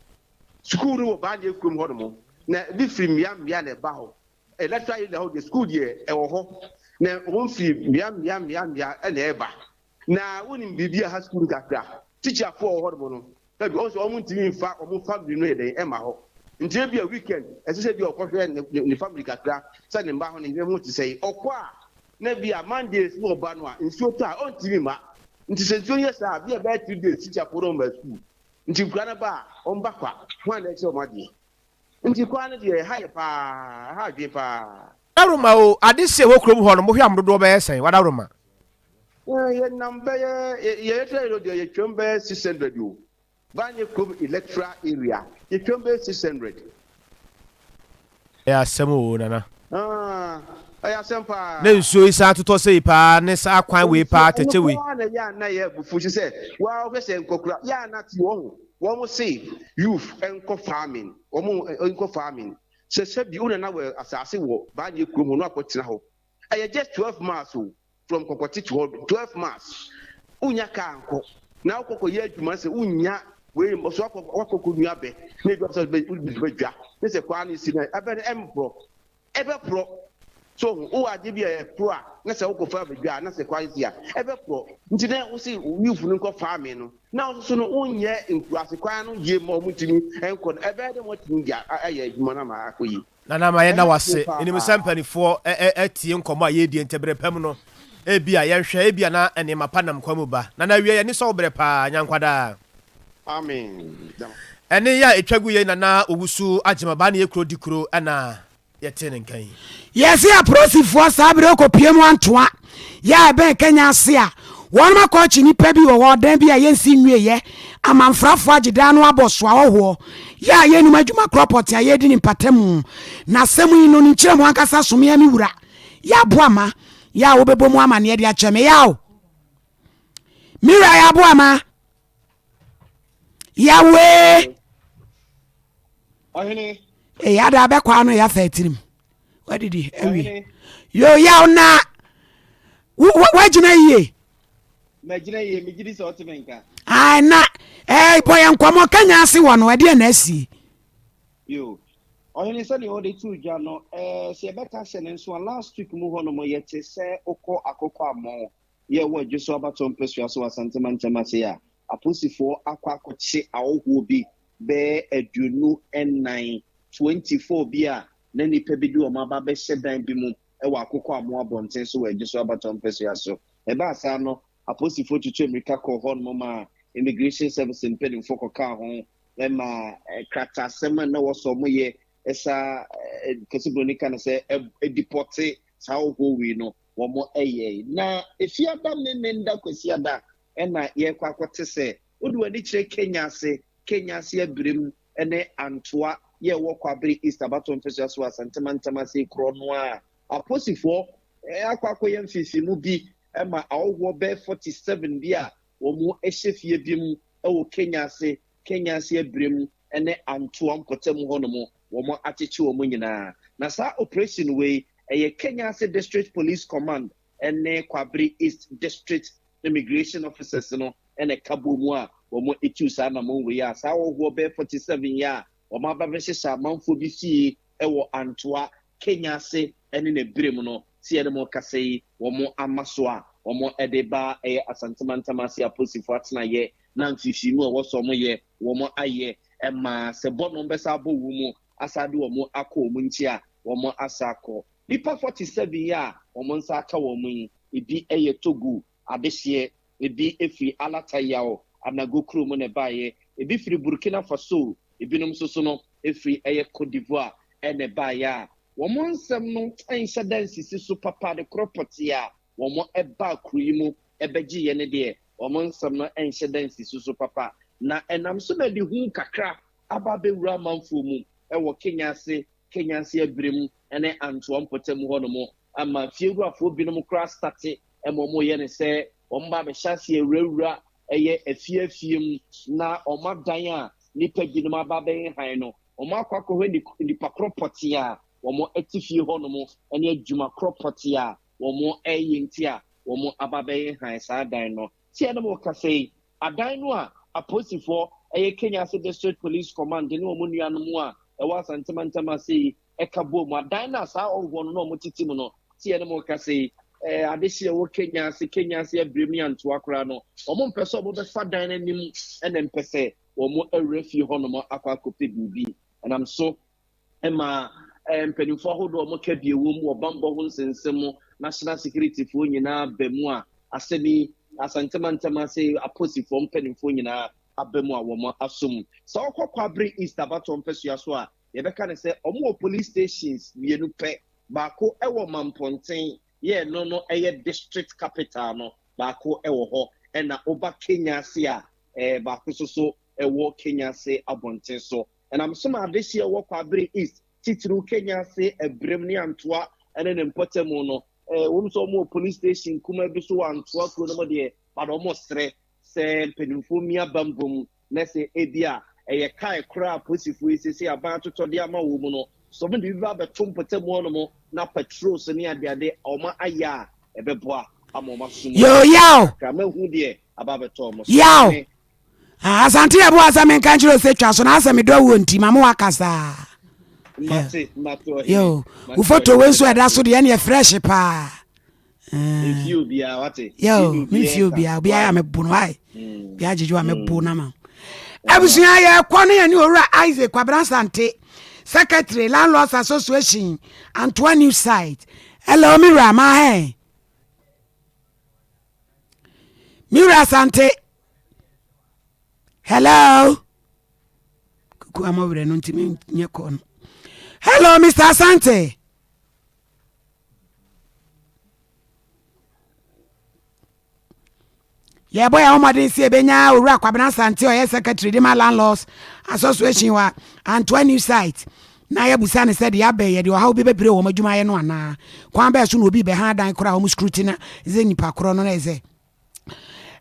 Sukuu no wɔ Baanie kurom hɔnom na ebi firi mmea mmea na ɛba hɔ. Electoral area hɔ deɛ sukuu deɛ ɛwɔ hɔ na wɔn firi mmea mmea mmea mmea na ɛba. Na wonim biribi a ha sukuu no kakra. Tikyafoɔ wɔ hɔnom no ebi wɔn nso wɔn ntumi nfa wɔn family no yɛ dɛn ɛma hɔ. Nti ebi a weekend ɛsɛ sɛ ebi a ɔkɔhwɛ ne ne family kakra sɛ ne mma ho ne yere ho te sɛn. Ɔkɔ a na ebi a Mondays na ɔba no a nsuo tɔ a ɔntumi mma. Nti sɛ nsuo no yɛ saa a bi a ɛbɛyɛ 3 days tikyafoɔ no mma sukuu. Nti nkwadaa no ba a, wɔn ba kwa. Hwan na ɛkyerɛ wɔn adeɛ? Nti kwaa no deɛ, ɛha yɛ paa, ɛha adwene paa. Adaworoma o, adehye a ɛwɔ kurom hɔ no, mohwɛ a mo dodoɔ bɛyɛ sɛn? W'adaworoma. Eh, yɛnam bɛyɛ, yɛ electoral area deɛ yɛtwam bɛyɛ 600 o. Banye kurom electoral area, yɛtwam bɛyɛ 600. Ɛyɛ asɛm oo Nana. Ah, ɛyɛ asɛm paa. Na nsuo yi san totɔ sei paa ne saa kwan wei paa atɛkyɛ wei. Ɛno paa na ɛyɛ a na ɛyɛ abufuo kyerɛ sɛ waa wohwɛ sɛ nkɔkora yɛ a na te wɔn ho wɔn se youth nkɔ farming wɔn nkɔ farming sɛ sɛbi wo nana wɔ asase wɔ Baanie kurom hɔ na wakɔ tena hɔ ɛyɛ just 12 miles o from Kɔkɔte to hɔ 12 miles wonya kaa nkɔ na wokɔ kɔ yɛ adwuma sɛ wonya wei so wakɔ wakɔ kɔ nua bɛ na ebi sɛ wode bɛ dwa ne sɛ kwaa ne si na ɛbɛ no ɛmporɔ ɛbɛporɔ so ho wowɔ adeɛ bi a ɛporɔ a na sɛ wokɔ fa bɛdwa a na sɛ kwaa si a ɛbɛporɔ nti na wo se youth no nkɔ farming no na wo soso no wonyɛ nkuraase kwan no yie ma wɔn ntumi nkɔ no ɛbɛyɛ dɛ wɔatumi de ayɛ adwuma no ama akɔ yie. Nana ma yɛnda wo ase. Menim sɛ mpanifoɔ atie nkɔmmɔ a yɛredie nti berɛ pa mu no ebia yɛnhwɛ ebia na nneɛma pa nam kwan mu ba. Nana awiei ani sɔ wo berɛ paa. Nyankwadaa. Amen. Ɛnne yi a ɛtwa gu yei Nana Owusu Agyemabaa ne yɛ kuro di kuro ɛna yɛtee ne nka yi. Yɛse aprosifoɔ saa berɛ kɔpue mu antoa yɛ a ɛbɛn Kenya ase a wɔnom akɔ akyi nnipa bi wɔ hɔ dan bi a yɛnsi nwieɛ amanfrafoɔ agye dan no abɔ so ahɔhoɔ yɛ a yɛnnim adwuma korɔ pɔtee a yɛredi ne mpatamu na asɛm yi no ne nkyerɛmu ankasa so me a me wura yɛ aboa ma yɛ a wobɛbɔ mu amaneɛ de akyɛ me yaw me wura yɛ aboa ma Yahweh. Ɔhene. Eyi ada abɛkɔ ano yɛ afa atirim. Wadidi awie. Yo yaw na wagyina yie. Magyina yie, megye di sɛ ɔte me nka. Ae na ɛɛ bɔ yɛn nkɔmɔ kanya ase wɔ no ɛdeɛ na asie. Yo. Ɔhene sɛdeɛ wɔde too dwa no, ɛɛ sɛ yɛbɛka sɛ ne nso a last week mu hɔ nom yɛte sɛ wokɔ akokɔ ammɔn yɛ wɔ Adwoso abatoɔ mpɛsoa so wɔ Asante mantam ase a aposifoɔ akɔ akɔkye ahɔhoɔ bi bɛyɛ 24, 24 bi a na nnipa bi de wɔn aba abɛhyɛ dan bi mu wɔ Akokɔ Amoa abɔnten so wɔ Adwoso abatoɔ mpɛsoa so. Ɛbaa saa no, aposifoɔ tutuu mmirika kɔɔ hɔnom maa Immigration Service mpanimfoɔ kɔkaa ho maa krataasɛm a na ɛwɔ sɛ wɔyɛ saa Kwasi Broni ka no sɛ dipɔte saa ahɔhoɔ wei no wɔyɛe. Na Efiada Memenda Kwasiada na yɛrekɔ akɔte sɛ wode w'ani kyerɛ Kenya ase, Kenya ase Abirem ne Antoa yɛ ɛwɔ Kwabere East abatoɔ mpɛsoa so wɔ Asante mantam ase korɔ no a aposifoɔ akɔ akɔyɛ mfeefeemu bi ma ahɔhoɔ bɛyɛ 47 bi a wɔhyɛ fie bi mu wɔ Kenya ase, Kenya ase Abirem ne Antoa mpɔtam hɔnom wɔakyekye wɔn nyinaa. Na saa operation wei, ɛyɛ Kenyase District Police Command ne Kwabere East District Immigration Officers no na ɛka bɔɔ mu a wɔtuu saa anammɔn wei a saa ahɔhoɔ bɛyɛ 47 yi a wɔaba bɛhyehyɛ amanfoɔ bi fie wɔ Antoa, Kenya ase ne n'abirem no, sɛ yɛne mo rekasa yi, wɔama so a wɔde ba ɛyɛ Asante Mantam ase apolisifoɔ atenaeɛ na mfifirimu a ɛwɔ sɛ wɔyɛ, wɔayɛ ma sɛ bɔ no wɔbɛsan abɔ wɔn mu asan de wɔn akɔ wɔn nkyi a, wɔasan akɔ. Nnipa 47 yi a wɔn nsa aka wɔn yi, ebi yɛ Togo adehyeɛ, ebi firi Alata Yao, Anago kuro mu na ɛbaeɛ, ebi firi Burkina Faso, ebinom nso so no firi ɛyɛ Cote d'Ivoire na ɛbaeɛ a wɔn nsɛm no nhyɛ da nsisi so papa de korɔ pɔtee a wɔbaa kuro yi mu bɛgyeeɛ no deɛ, wɔn nsɛm no nhyɛ da nsisi so papa na ɛnam so na ɛde hu kakra aba abɛwura amanfoɔ mu wɔ Kenya ase, Kenya ase Abirem ne Antoa mpɔtam hɔnom ama fiewurafoɔ binom koraa state ma wɔyɛ no sɛ wɔba abɛhyɛ aseɛ awurawura ɛyɛ afie afie mu na wɔn adan a nnipa binom aba abɛhehan no, wɔn akɔ akɔhwɛ nnipa korɔ pɔtee a wɔte fie hɔnom ne adwuma korɔ pɔtee a wɔreyɛ nti a wɔn aba abɛhehan saa dan no. Sɛ yɛne mo rekasa yi, adan no a apolisifoɔ ɛyɛ Kenya ase District Police Command ne wɔn nuanom a ɛwɔ Asante mantam ase yi ɛka bɔɔ mu, adan no a saa ɔhoɔ no na wɔtete mu no, sɛ yɛne mo rekasa yi, eh, adehye a ɛwɔ Kenya ase, Kenya ase Abirem ne Antoa koraa no, wɔn mpɛ sɛ wɔbɛfa dan no anim ɛna mpɛ sɛ wɔn awura fie hɔnom akɔ akɔpɛ biribi. Ɛnam so ma eh, mpanimfoɔ ahodoɔ a wɔka bi wɔ mu wɔ bammɔ ho nsɛnsɛm mu, national security foɔ nyinaa ba mu a asɛm yi Asante mantam ase aposifoɔ mpanimfoɔ nyinaa aba mu a wɔn asom. Sɛ wɔkɔ Kwabere East abatoɔ mpɛsoa so a, yɛbɛka no sɛ wɔn wɔ police stations mmienu pɛ, baako wɔ Mampɔnten, yɛ ɛno no yɛ district capital no, baako wɔ hɔ, ɛna woba Kenya ase a, eh, baako nso so wɔ Kenya ase abɔnten so. Ɛnam so ma adehyeɛ wɔ Kwabere East, titiriw Kenya ase Abirem ne Antoa ne ne mpɔtamu no, eh, wɔn nso wɔn wɔ police station kumaa bi so wɔ Antoa kuro no mu deɛ, but wɔn srɛ sɛ mpanimfoɔ mia bambɔ mu na sɛ ebia ɛyɛ kae koraa a apolisifoɔ yi seesei aban atotɔ de ama wɔn mu no, sɛ wɔde bi ba abɛto mpɔtam hɔnom na patrols ne adeade a wɔayɛ a, ɛbɛboa ama wɔn aso mu Yo, yaw! kakra. Mahu deɛ aba abɛtɔ wɔn so. Yaw! Ne Ah, Asante yɛ boa sɛ menka nkyerɛ sɛ twa so na asɛ medɔ wuo nti ma mo wakasa. Mate, mate ɔhene. Yo, Mate wo foto ɔhene, wei nso meda ɛda ase. so deɛ ɛneɛ fresh paa. Mfie obiara wate. Yo, Mfie memfie obiara, obiara Why? yɛ mebo no why? Obiara gyegye wa mebo no ma. Ɛno Abusua yɛkɔ no yɛne owura Isaac Kwabena Asante, Secretary Landlords Association, Antoa New Site. Hello, me wura, ma hɛn. Me wura Asante. Hello. Kuku ama werɛ no ntimi nyɛ kɔɔ no. Hello, Mr. Asante. Yɛbɔ yɛn ho mmɔden sɛ yɛbɛnya Owura Kwabena Asante a ɔyɛ Secretary de ma Landlords Association wɔ Antoa New Site na yɛabusa no sɛ deɛ abɛn yɛde ɔhaw bi bɛbrɛ wɔn adwumayɛ no anaa. Kwan bɛɛ so na obi bɛha adan korɔ a wɔn scrutinize nipa korɔ no na ɛsɛ.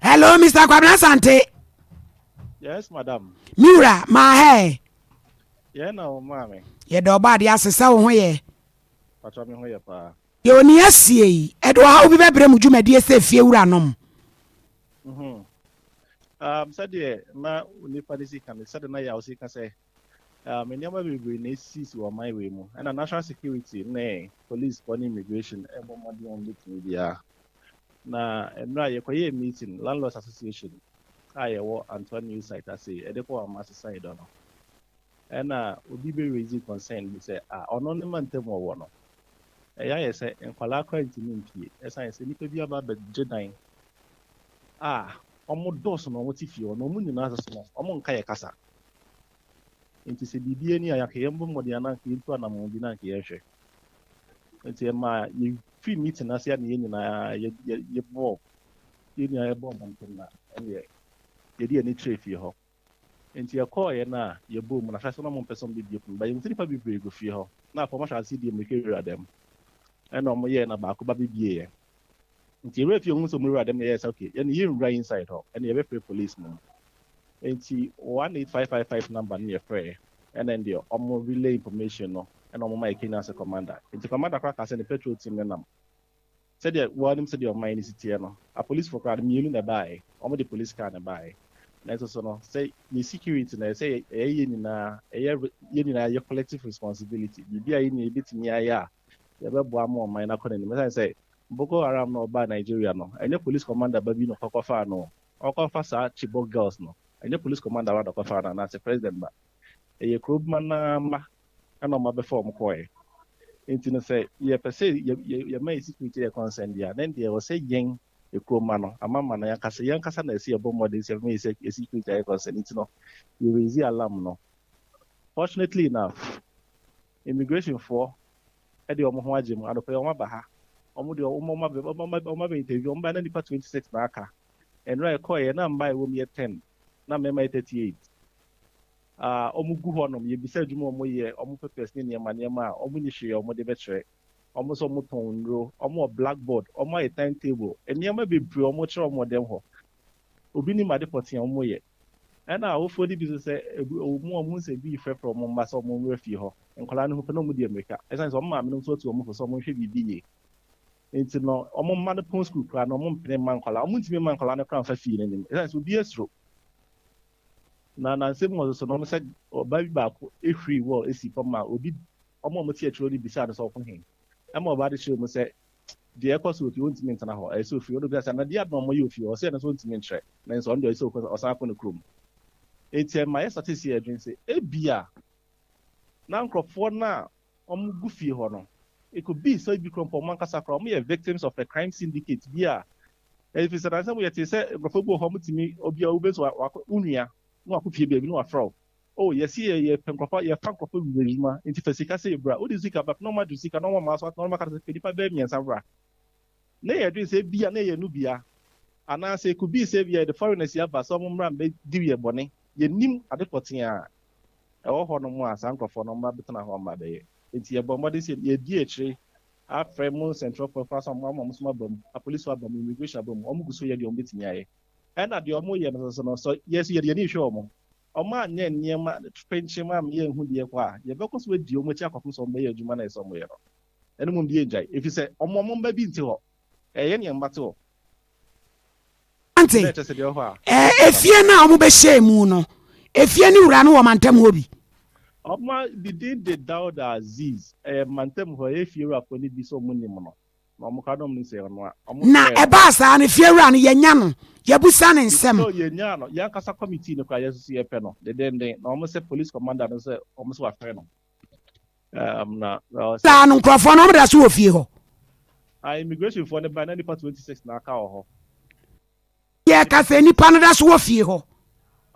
Hello, Mr. Kwabena Asante. Yes, madam. Me wura, maa hɛ. Yɛn na wo maame. Yɛda ɔbɔ adeɛ ase sɛ wo ho yɛ. Pakyɛ me ho yɛ paa. Deɛ ɔni asie yi, ɛde ɔhaw bi bɛbrɛ mo dwumadie sɛ fie wuranom? Mm-hmm. Um, sɛdeɛ na onipa no si ka no, sɛdeɛ na Yaw si ka sɛ, um, nneɛma bebree na esisisi wɔ ɔman wei mu, ɛna national security ne police foɔ ne immigration ɛbɔ mmɔden a wɔbɛtumi biara. Na mmerɛ a yɛkɔyɛɛ meeting, Landlords Association a yɛwɔ Antoine New Site ase yi, ɛde kɔ Amase side hɔ no, Ɛna obi bɛ raise concern bi sɛ ah ɔno ne mantam ɔwɔ no ɛyɛ ayɛ sɛ nkwadaa koraa ntumi mpie ɛsan sɛ nnipa bi aba abɛgye dan a wɔn dɔɔso na wɔn te fie hɔ na wɔn nyinaa soso no wɔn nka yɛ kasa nti sɛ biribi ani a yɛanka yɛn bɔ mmɔden anaa nka yɛntu anamɔn bi na nka yɛnhwɛ nti ɛma yɛfiri meeting ase a na yɛn nyinaa yɛ yɛ yɛbɔ yɛn nyinaa yɛbɔ mmɔnten na ɛneɛ yɛde yɛn ani kyerɛ fie hɔ. Enti yɛkɔɔeɛ no a, yɛbɔɔ mu, na ahyɛaseɛ no na wɔmpɛ sɛ wɔbɛbue pono, but yɛhuu sɛ nnipa bebree gu fie hɔ, na afei wɔahyɛ aseɛ di mmirika wura dɛm. Ɛna wɔyɛɛ na baako ba bɛbieeɛ. Nti yɛwura fie huu sɛ wɔwura dɛm na yɛyɛɛ sɛ okay, yɛne yɛnwura inside hɔ, ɛne yɛbɛfrɛ police mmom. Enti 18555 number no yɛfrɛɛ, ɛna ɛndeɛ wɔn relay information no, ɛna wɔn ma yɛ Kenya ase commander. Enti commander koraa kaa sɛ ne patrol team no nam. Sɛdeɛ woanim sɛdeɛ ɔman no si teɛ no, apolisifoɔ koraa no mmienu na ɛbaeɛ. Wɔde police car na ɛbaeɛ. Nanso so no, sɛ yɛ security no, ɛsɛ sɛ ɛyɛ yɛn nyinaa, ɛyɛ yɛn nyinaa yɛ collective responsibility. Biribi a yɛn nyinaa yɛbɛtumi ayɛ a yɛbɛboa ama ɔman no akɔ n'anim. Ɛsiane sɛ Boko Haram no ɔbaa Nigeria no, ɛnyɛ police commander ba bi na ɔkɔkɔfaa no o. Ɔkɔfa saa Chibok girls no, ɛnyɛ police commander ba na ɔkɔfaa no anaasɛ president ba. Ɛyɛ kurobma no ara mma ɛna wɔn abɛfa wɔn kɔɔɛ. Nti no sɛ yɛpɛ sɛ yɛma yɛ security yɛ concern deɛ a, then deɛ ɛwɔ sɛ yɛn ekuo mma no, amamma no yɛankasa, yɛn ankasa na ɛsɛ yɛbɔ mmɔden sɛ yɛbɛma yɛ security ayɛ concern. Nti no, yɛ raise alarm no. Fortunately enough, immigration foɔ ɛde wɔn ho agye mu. Anɔpa yi wɔn aba ha. Wɔn deɛ wɔn abɛ wɔn abɛ interview, wɔn ba na nipa 26 na aka. Nnora yɛkɔɔɛ na mmaa ɛwɔ mu yɛ 10, na mmarima yɛ 38. A wɔgu hɔnom, yɛbisa adwuma a wɔyɛ, wɔn papers ne nneɛma nneɛma a, wɔnni hwee a wɔde bɛkyerɛ. Wɔn nso wɔtɔn nnuro, wɔwɔ blackboard, wɔayɛ time table, nneɛma bebree a wɔkyerɛ wɔn wɔ dɛm hɔ. Obi nim ade pɔtee a wɔyɛ. Ɛna awofoɔ no bi nso sɛ, ebi wɔn a wɔhu sɛ bi refrɛfrɛ wɔn mma sɛ wɔmmra fie hɔ. Nkwadaa no ho pɛ na wɔdi mmirika. Ɛsiane sɛ wɔn maame no nso atu wɔn fo sɛ wɔnhwɛ biribi yie. Nti no, wɔn mma no pɔn sukuu koraa no, wɔmpene mma nkwadaa, wɔntumi mma nkwadaa no koraa mfa fie no anim. Ɛsiane sɛ obiara suro. Na nansa mu hɔ nso no, sɛ ɔbaa bi baako hwirii wall sii fam ma obi, wɔn a wɔte akyire hɔ no bisaa no sɛ ɔko he. Ɛma ɔbaa no kyerɛɛ mu sɛ deɛ ɛkɔ so wɔ fie, ɔntumi ntena hɔ, ɛyɛ sɛ ofiri hɔ. Ɛna obisaa sɛ, na deɛ ade na wɔyɛ wɔ fie hɔ? Ɔse ɛno nso ɔntumi nkyerɛ, nanso ɔno deɛ ɔyɛ sɛ ɔsan kɔ ne kurom. Enti ɛma yɛstartee sɛ yɛdwene sɛ ebia na nkorɔfoɔ no a wɔgu fie hɔ no, it could be sɛ ebi koraa mpo wɔn ankasa koraa wɔyɛ victims of a crime syndicate bi a ɛfiri sɛ nansa mu yɛtee sɛ nkurɔfoɔ bi wɔ hɔ wɔtumi obi a wobɛhu sɛ wakɔ wo nua na wakɔ fie baabi na wafrɛ wo oh yɛsi yɛ yɛpɛ nkurɔfoɔ yɛfa nkurɔfoɔ wura adwuma nti fa sika sɛ bra wode sika ba na wɔn agye sika na wɔn ama so na wɔn aka sɛ pɛ nipa bɛyɛ mmiɛnsa bra na yɛdwen sɛ ebia na ɛyɛ no bia anaasɛ it could be sɛ ebia yɛde foreigners yi aba sɛ wɔn mmra mbɛdi yɛ bɔne yɛnim ade pɔtee a ɛwɔ hɔ nom a saa nkurɔfoɔ no wɔn abɛtena hɔ ama abɛyɛ. Enti yɛbɔ mmɔden sɛ yɛdi akyire afrɛ mo nsɛntwerɛfoɔ koraa sɛ wɔn ama wɔn nso aba mu, apolisifoɔ aba mu, immigration aba mu, wɔn gu so yɛ deɛ wɔbɛtumi ayɛ. Ɛna deɛ wɔyɛ no nso no, sɛ yɛn nso yɛde yɛn ani rehwɛ wɔn, wɔn anyɛ nneɛma penkyem amma yɛnhu deɛ ɛkɔ a, yɛbɛkɔ so adi wɔn akyi akɔpem sɛ wɔbɛyɛ adwuma no a ɛsɛ sɛ wɔyɛ no. Ɛno mmom deɛ yɛngyae, ɛfiri sɛ wɔn wɔn mma bi nte hɔ, ɛyɛ yɛn mma te hɔ. Ante, ɛɛ efie no a wɔbɛhyɛɛ mu no, efie no wura no wɔ mantam hɔ bi. Ɔma ne din de Dauda Aziz. Ɛyɛ mantam hɔ, ɛyɛ fiewurafoɔ no bi sɛ wɔn nim no, na wɔn koraa na wɔn nim sɛ ɛyɛ ɔno a. Wɔn Na frɛɛ no. ɛbaa saa no, fiewura no, yɛanya no, yɛabusa no nsɛm. No, yɛnyaa no. Yɛn ankasa committee no koraa, yɛn nso so yɛpɛ no dendeenden. Na wɔn sɛ police commander no sɛ wɔn sɛ wɔafrɛ no. Um, na, na ɔsɛ. Saa no, nkurɔfoɔ no, wɔda so wɔ fie hɔ. Ah, immigration foɔ no bae na nipa 26 na aka wɔ hɔ. Yɛka sɛ nipa no da so wɔ fie hɔ.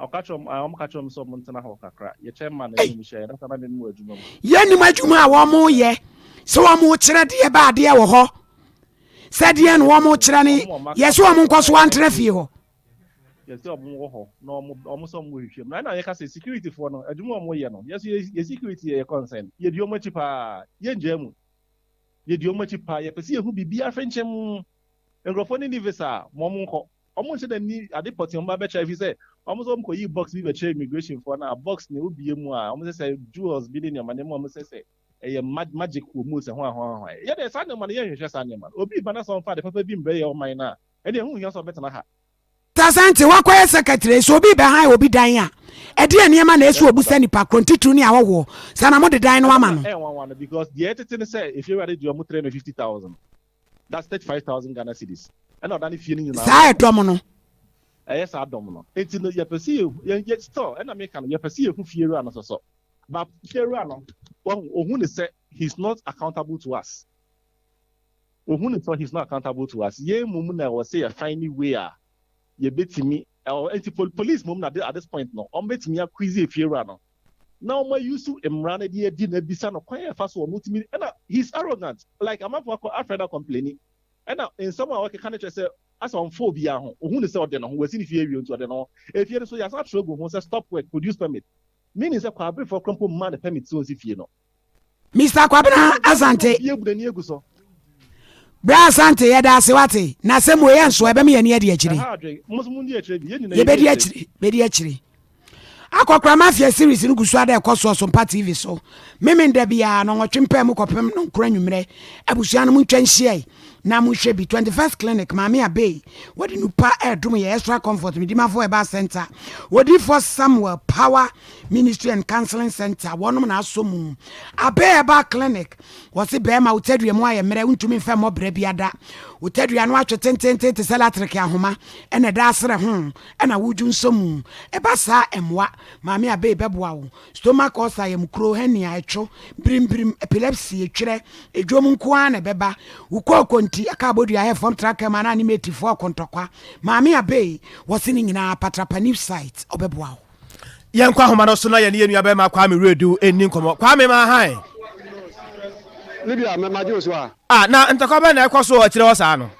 Ɔka kyerɛ wɔn, ah, wɔn ka kyerɛ wɔn sɛ wɔn ntena hɔ kakra. Yɛkyɛn ma na ɛnum hyɛ, yɛda saa na memu adwuma mu. Yɛnnim adwuma a wɔn yɛ, sɛ wɔn kyerɛ deɛ ba adeɛ wɔ hɔ, sɛ deɛ na wɔn kyerɛ ne, yɛ sɛ wɔn nkɔ so antena fie hɔ. Yɛsɛ wɔn wɔ hɔ na wɔn wɔn sɛ wɔn hwehwɛ mu. Na ɛna yɛka sɛ security foɔ no adwuma wɔn yɛ no, yɛso yɛ security yɛ yɛ concern. Yɛdi wɔn akyi paa, yɛngyaa mu. Yɛdi wɔn akyi paa, yɛpɛ sɛ yɛhu biribiara frenkyɛm. Nkurɔfoɔ no nni visa a, ma wɔn nkɔ. Wɔn nhyɛ da nni ade pɔtee a wɔn ba bɛkyerɛ ɛfiri sɛ wɔn nso wɔn kɔyii box bi bɛkyerɛ immigration foɔ no a box no wobue mu a wɔn sɛ sɛ jewels bi ne nneɛma nneɛma wɔn sɛ sɛ ɛyɛ magic wɔ mu sɛ hwan hwan hwan. Yɛ deɛ saa nneɛma no yɛnhwehwɛ saa nneɛma no. Obi ba na sɛ ɔmfa ade papa bi mbrɛ yɛ ɔman no a, ɛnneɛ ɛho nhia sɛ ɔbɛtena ha. Asante, woakɔyɛ secretary, sɛ obi rebɛhan obi dan a, ɛdeɛn nneɛma na ɛsɛ ɔbusa nipa korɔ, ntitiriw ne ahɔhoɔ, sɛ na mode dan no ama Ɛno no? na ɛyɛ nwanwa no because deɛ ɛtete ne sɛ efiewura no gye wɔn 350,000, that's 35,000 Ghana cedis, ɛna ɔdane fie no nyinaa Saa ma wɔn. ɛdɔm no. Ɛyɛ saa dɔm no. Nti no yɛpɛ sɛ yɛhu, yɛn, yɛ, still ɛna meka no, yɛpɛ sɛ yɛhu fiewura no sɔsɔ. But fiewura no, wahu, ohu ne sɛ he's not accountable to us. Ohu no sɛ he's not accountable to us. Yɛn mmom na ɛwɔ sɛ yɛ find way a yɛbɛtumi, ɛwɔ, nti police mmom na at this point no, wɔn bɛtumi akwizi efiewura no na wɔn ayusu mmara no de adi no abisa no kwan a ɛfa so wɔn tumi, ɛna he's arrogant, like amanfoɔ akɔ afrɛ no akɔmpleni, ɛna nsɛm a ɔkeka no kyerɛ sɛ asɛ ɔmfa obiara ho, ohu no sɛ ɔde ne ho, wasi ne fie awie nti ɔde ne ho, efie no so yɛasan atwerɛ agu ho sɛ stop work, produce permit, meaning sɛ Kwaberefoɔ koraa mpo mmaa no permit sɛ ɔnsi fie no. Mister Kwabena Asante. Bra Asante yɛda ase wate na sɛ mo yɛ nso ɛbɛma yɛn ani adi akyire. Yɛbɛdi akyire bɛdi akyire. Akɔkora Mafia series no gu so ada ɛkɔ soɔ so mpa TV so. Memen da biara no nwɔtwe mpaa mu kɔpem no nkora nwummerɛ. Abusua no mo ntwa nhyiae. na monhwɛ bi. 21st Clinic, Maame Abey, wɔde nupa ɛredom yɛ Extra Comfort, Medimafo Herbal Center, Odiyifoɔ Samuel Power Ministry and Counseling Center, wɔnom na asɔ mu. Abey Herbal Clinic, wɔse bɛrima wo tadua mu ayɛ mmerɛ, wontumi mfa mmɔ brɛ biada. Wo tadua no atwe tententen te sɛ latreke ahoma, ɛna ɛda aserɛ ho, ɛna wodwo nsɔ mu. Ɛba saa ɛmmoa. Maame Abey bɛboa wo. Stomach ulcer, yamkuro, hernia, ɛtwo, birimbirim, epilepsy, etwerɛ, edwom nko ara na ɛbɛba. Wo kooko nti, aka abodua hɛ fam tra kɛm anaa ne metifoɔ ɔko ntɔkwa. Maame Abey, wɔse ne nyinaa patrapa new site, ɔbɛboa wo. Yɛnkɔ ahoma no so na yɛne yɛn nuabarima Kwame Wiredu nni nkɔmmɔ. Kwame ma hann. Libya, mɛ magye wo so a. Ah, na ntɔkwa bɛn na ɛkɔ so wɔ akyire hɔ saa no?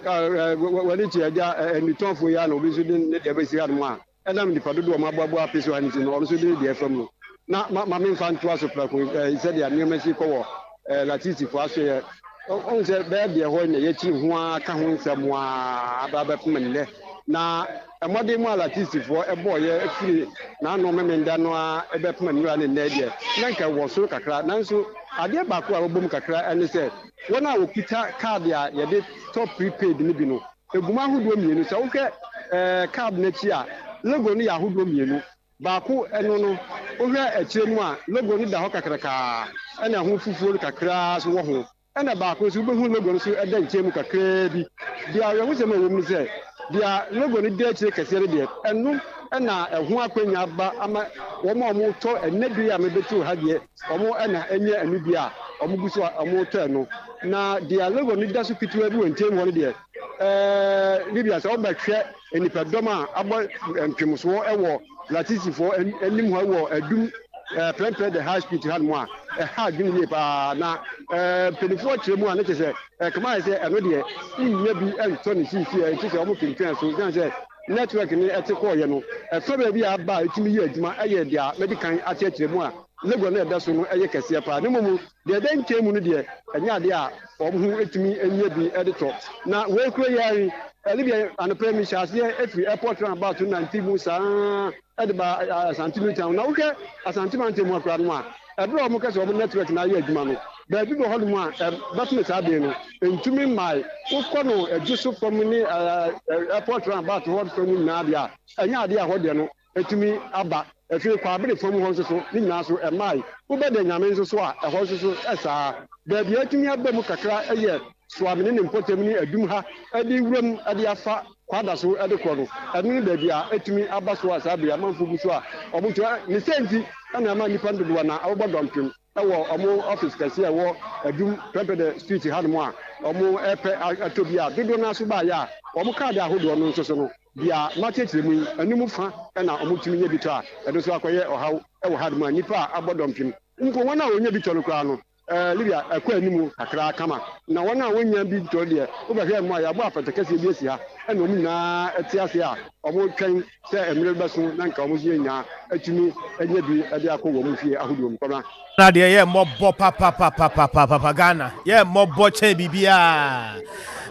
W'ani tua agya nnutɔnfoɔ yi ara na obi nso de ne deɛ bɛsi hanom a. Ɛnam nnipa dodoɔ a wɔaboaboa ape so ha no nti no, ɔno nso de ne deɛ fam no. Na ma ma memfa ntoa so prɛko eh, sɛdeɛ nneɛma si kɔ wɔ eh, Latisifoɔ asoɛeɛ. Wohu sɛ bɛyɛ deɛ hɔ na yɛkyini ho ara ka ho nsɛm ara aba abɛpem nnɛ. Na mmɔden mu a Latisifoɔ bɔeɛ firi n'ano Memenda no ara bɛpem nnora ne nnɛ deɛ, na nka ɛwɔ soro kakra. Nanso adeɛ baako a wɔbom kakra ne sɛ, wɔn a wɔkuta kaade a yɛde tɔ prepaid no bi no, Egu mu ahodoɔ mmienu. Sɛ wohwɛ ɛɛ card no akyi a, logo no yɛ ahodoɔ mmienu. Baako ɛno no, wohwɛ akyire mu a, logo no da hɔ kakrakaa ɛna ɛho fufuo no kakraa nso wɔ ho. Ɛna baako nso wobɛhu logo no nso ɛda nkyɛn mu kakraa bi. Deɛ awerɛhosɛm a ɛwɔ mu ne sɛ, deɛ logo no da akyire kɛseɛ no deɛ, ɛno na ɛho akwanya aba ama wɔn a wɔtɔ ɛnnɛ bere yi a mebɛtoo ha deɛ, wɔn na anya ɛno bi a wɔgu so a wɔretɔ ɛno. Na deɛ logo no da so ketewa bi wɔ nkyɛn mu hɔ no deɛ, ɛɛ Libya sɛ wobɛhwɛ nnipadɔm a abɔ mpemsoɔ wɔ Latisifoɔ anim hɔ wɔ Adum ɛɛ Prɛmprɛ the High Street hanom a, ɛha adwene yie paa. Na ɛɛ mpanimfoɔ kyerɛ mu a ne kyerɛ sɛ ɛkama ayɛ sɛ ɛno deɛ wonnya bi ntɔ ne seesei a ɛnti sɛ wɔtwentwɛn so ɛsiane sɛ network no ɛte kɔɔeɛ no ɛfa baabi a aba a ɛtumi yɛ adwuma ɛyɛ deɛ a madi kan akyerɛkyerɛ mu a Legon no a ɛda so no yɛ kɛseɛ paa na mmom deɛ ɛda nkyɛn mu no deɛ ɛnyɛ adeɛ a wɔn ho tumi nyɛ bi de tɔ. Na wei kuro yi ara yi, Libya anɔpa yi mehyɛ aseɛ firi airport roundabout no nante mu saa de ba Asante New Town. Na wohwɛ Asante mantam mu akora no a, ɛberɛ a wɔka sɛ wɔn network no ayɛ adwuma no, baabi wɔ hɔnom a ɛbɛpem saa bere no, ɛntumi mmae. Wokɔ no Adwo so fam ne airport roundabout hɔ fam nyinaa deɛ a, ɛnyɛ adeɛ a ɛhɔ deɛ no atumi aba. Afei Kwaabere fam hɔ nso so, ne nyinaa so, ɛmmae. Wobɛda Nyame nso so a, ɛhɔ nso so saa. Baabi a atumi aba mu kakra yɛ Suame ne ne mpɔtam ne Adum ha de wuram de afa Kwada so de korɔ no. Ɛno ne baabi a atumi aba so a saa bere yi amanfoɔ gu so a wɔto. Ne saa nti na ɛma nnipa no dodoɔ no ara wɔbɔ dɔmpem wɔ wɔn office kɛseɛ a ɛwɔ Adum Prempeh Street hanom a wɔrepɛ atɔ bi a dodoɔ no ara nso baeɛ a wɔn kaade ahodoɔ no nso so no, Deɛ makyerɛkyerɛ mu yi, ɛno mu fa na wɔtumi nya bi tɔ a, ɛno nso akɔyɛ ɔhaw wɔ hanom a nnipa a abɔ dɔmpem, mpo wɔn a wɔnya bi tɔ no koraa no, Libya ɛkɔ anim kakra kama. Na wɔn a wɔnnya bi ntɔ deɛ, wobɛhwɛ mmoa a, yɛabɔ apata kɛseɛ bi asi ha, ɛna wɔn nyinaa te ase a wɔretwɛn sɛ mmerɛ bɛso na nka wɔn nso anya atumi anya bi de akɔ wɔn fie ahodoɔ mu. Kwabena. Ghana deɛ yɛ mmɔbɔ papapapapapa Ghana yɛ mmɔbɔ kyɛn biribiara.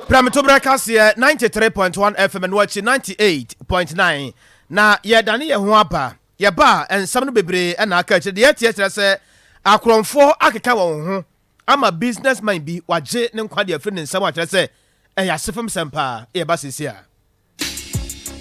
Prɛmtoberɛ kaseɛ 93.1 FM ɛno akyi 98.9 na yɛdane yɛn ho aba. Yɛba a nsɛm no bebree na aka akyire. Deɛ ɛteɛ kyerɛ sɛ akorɔmfoɔ akeka wɔn ho ama business man bi wagye ne nkwa de afiri ne nsam a kyerɛ sɛ ɛyɛ asefem sɛm paa. Yɛba seesei a.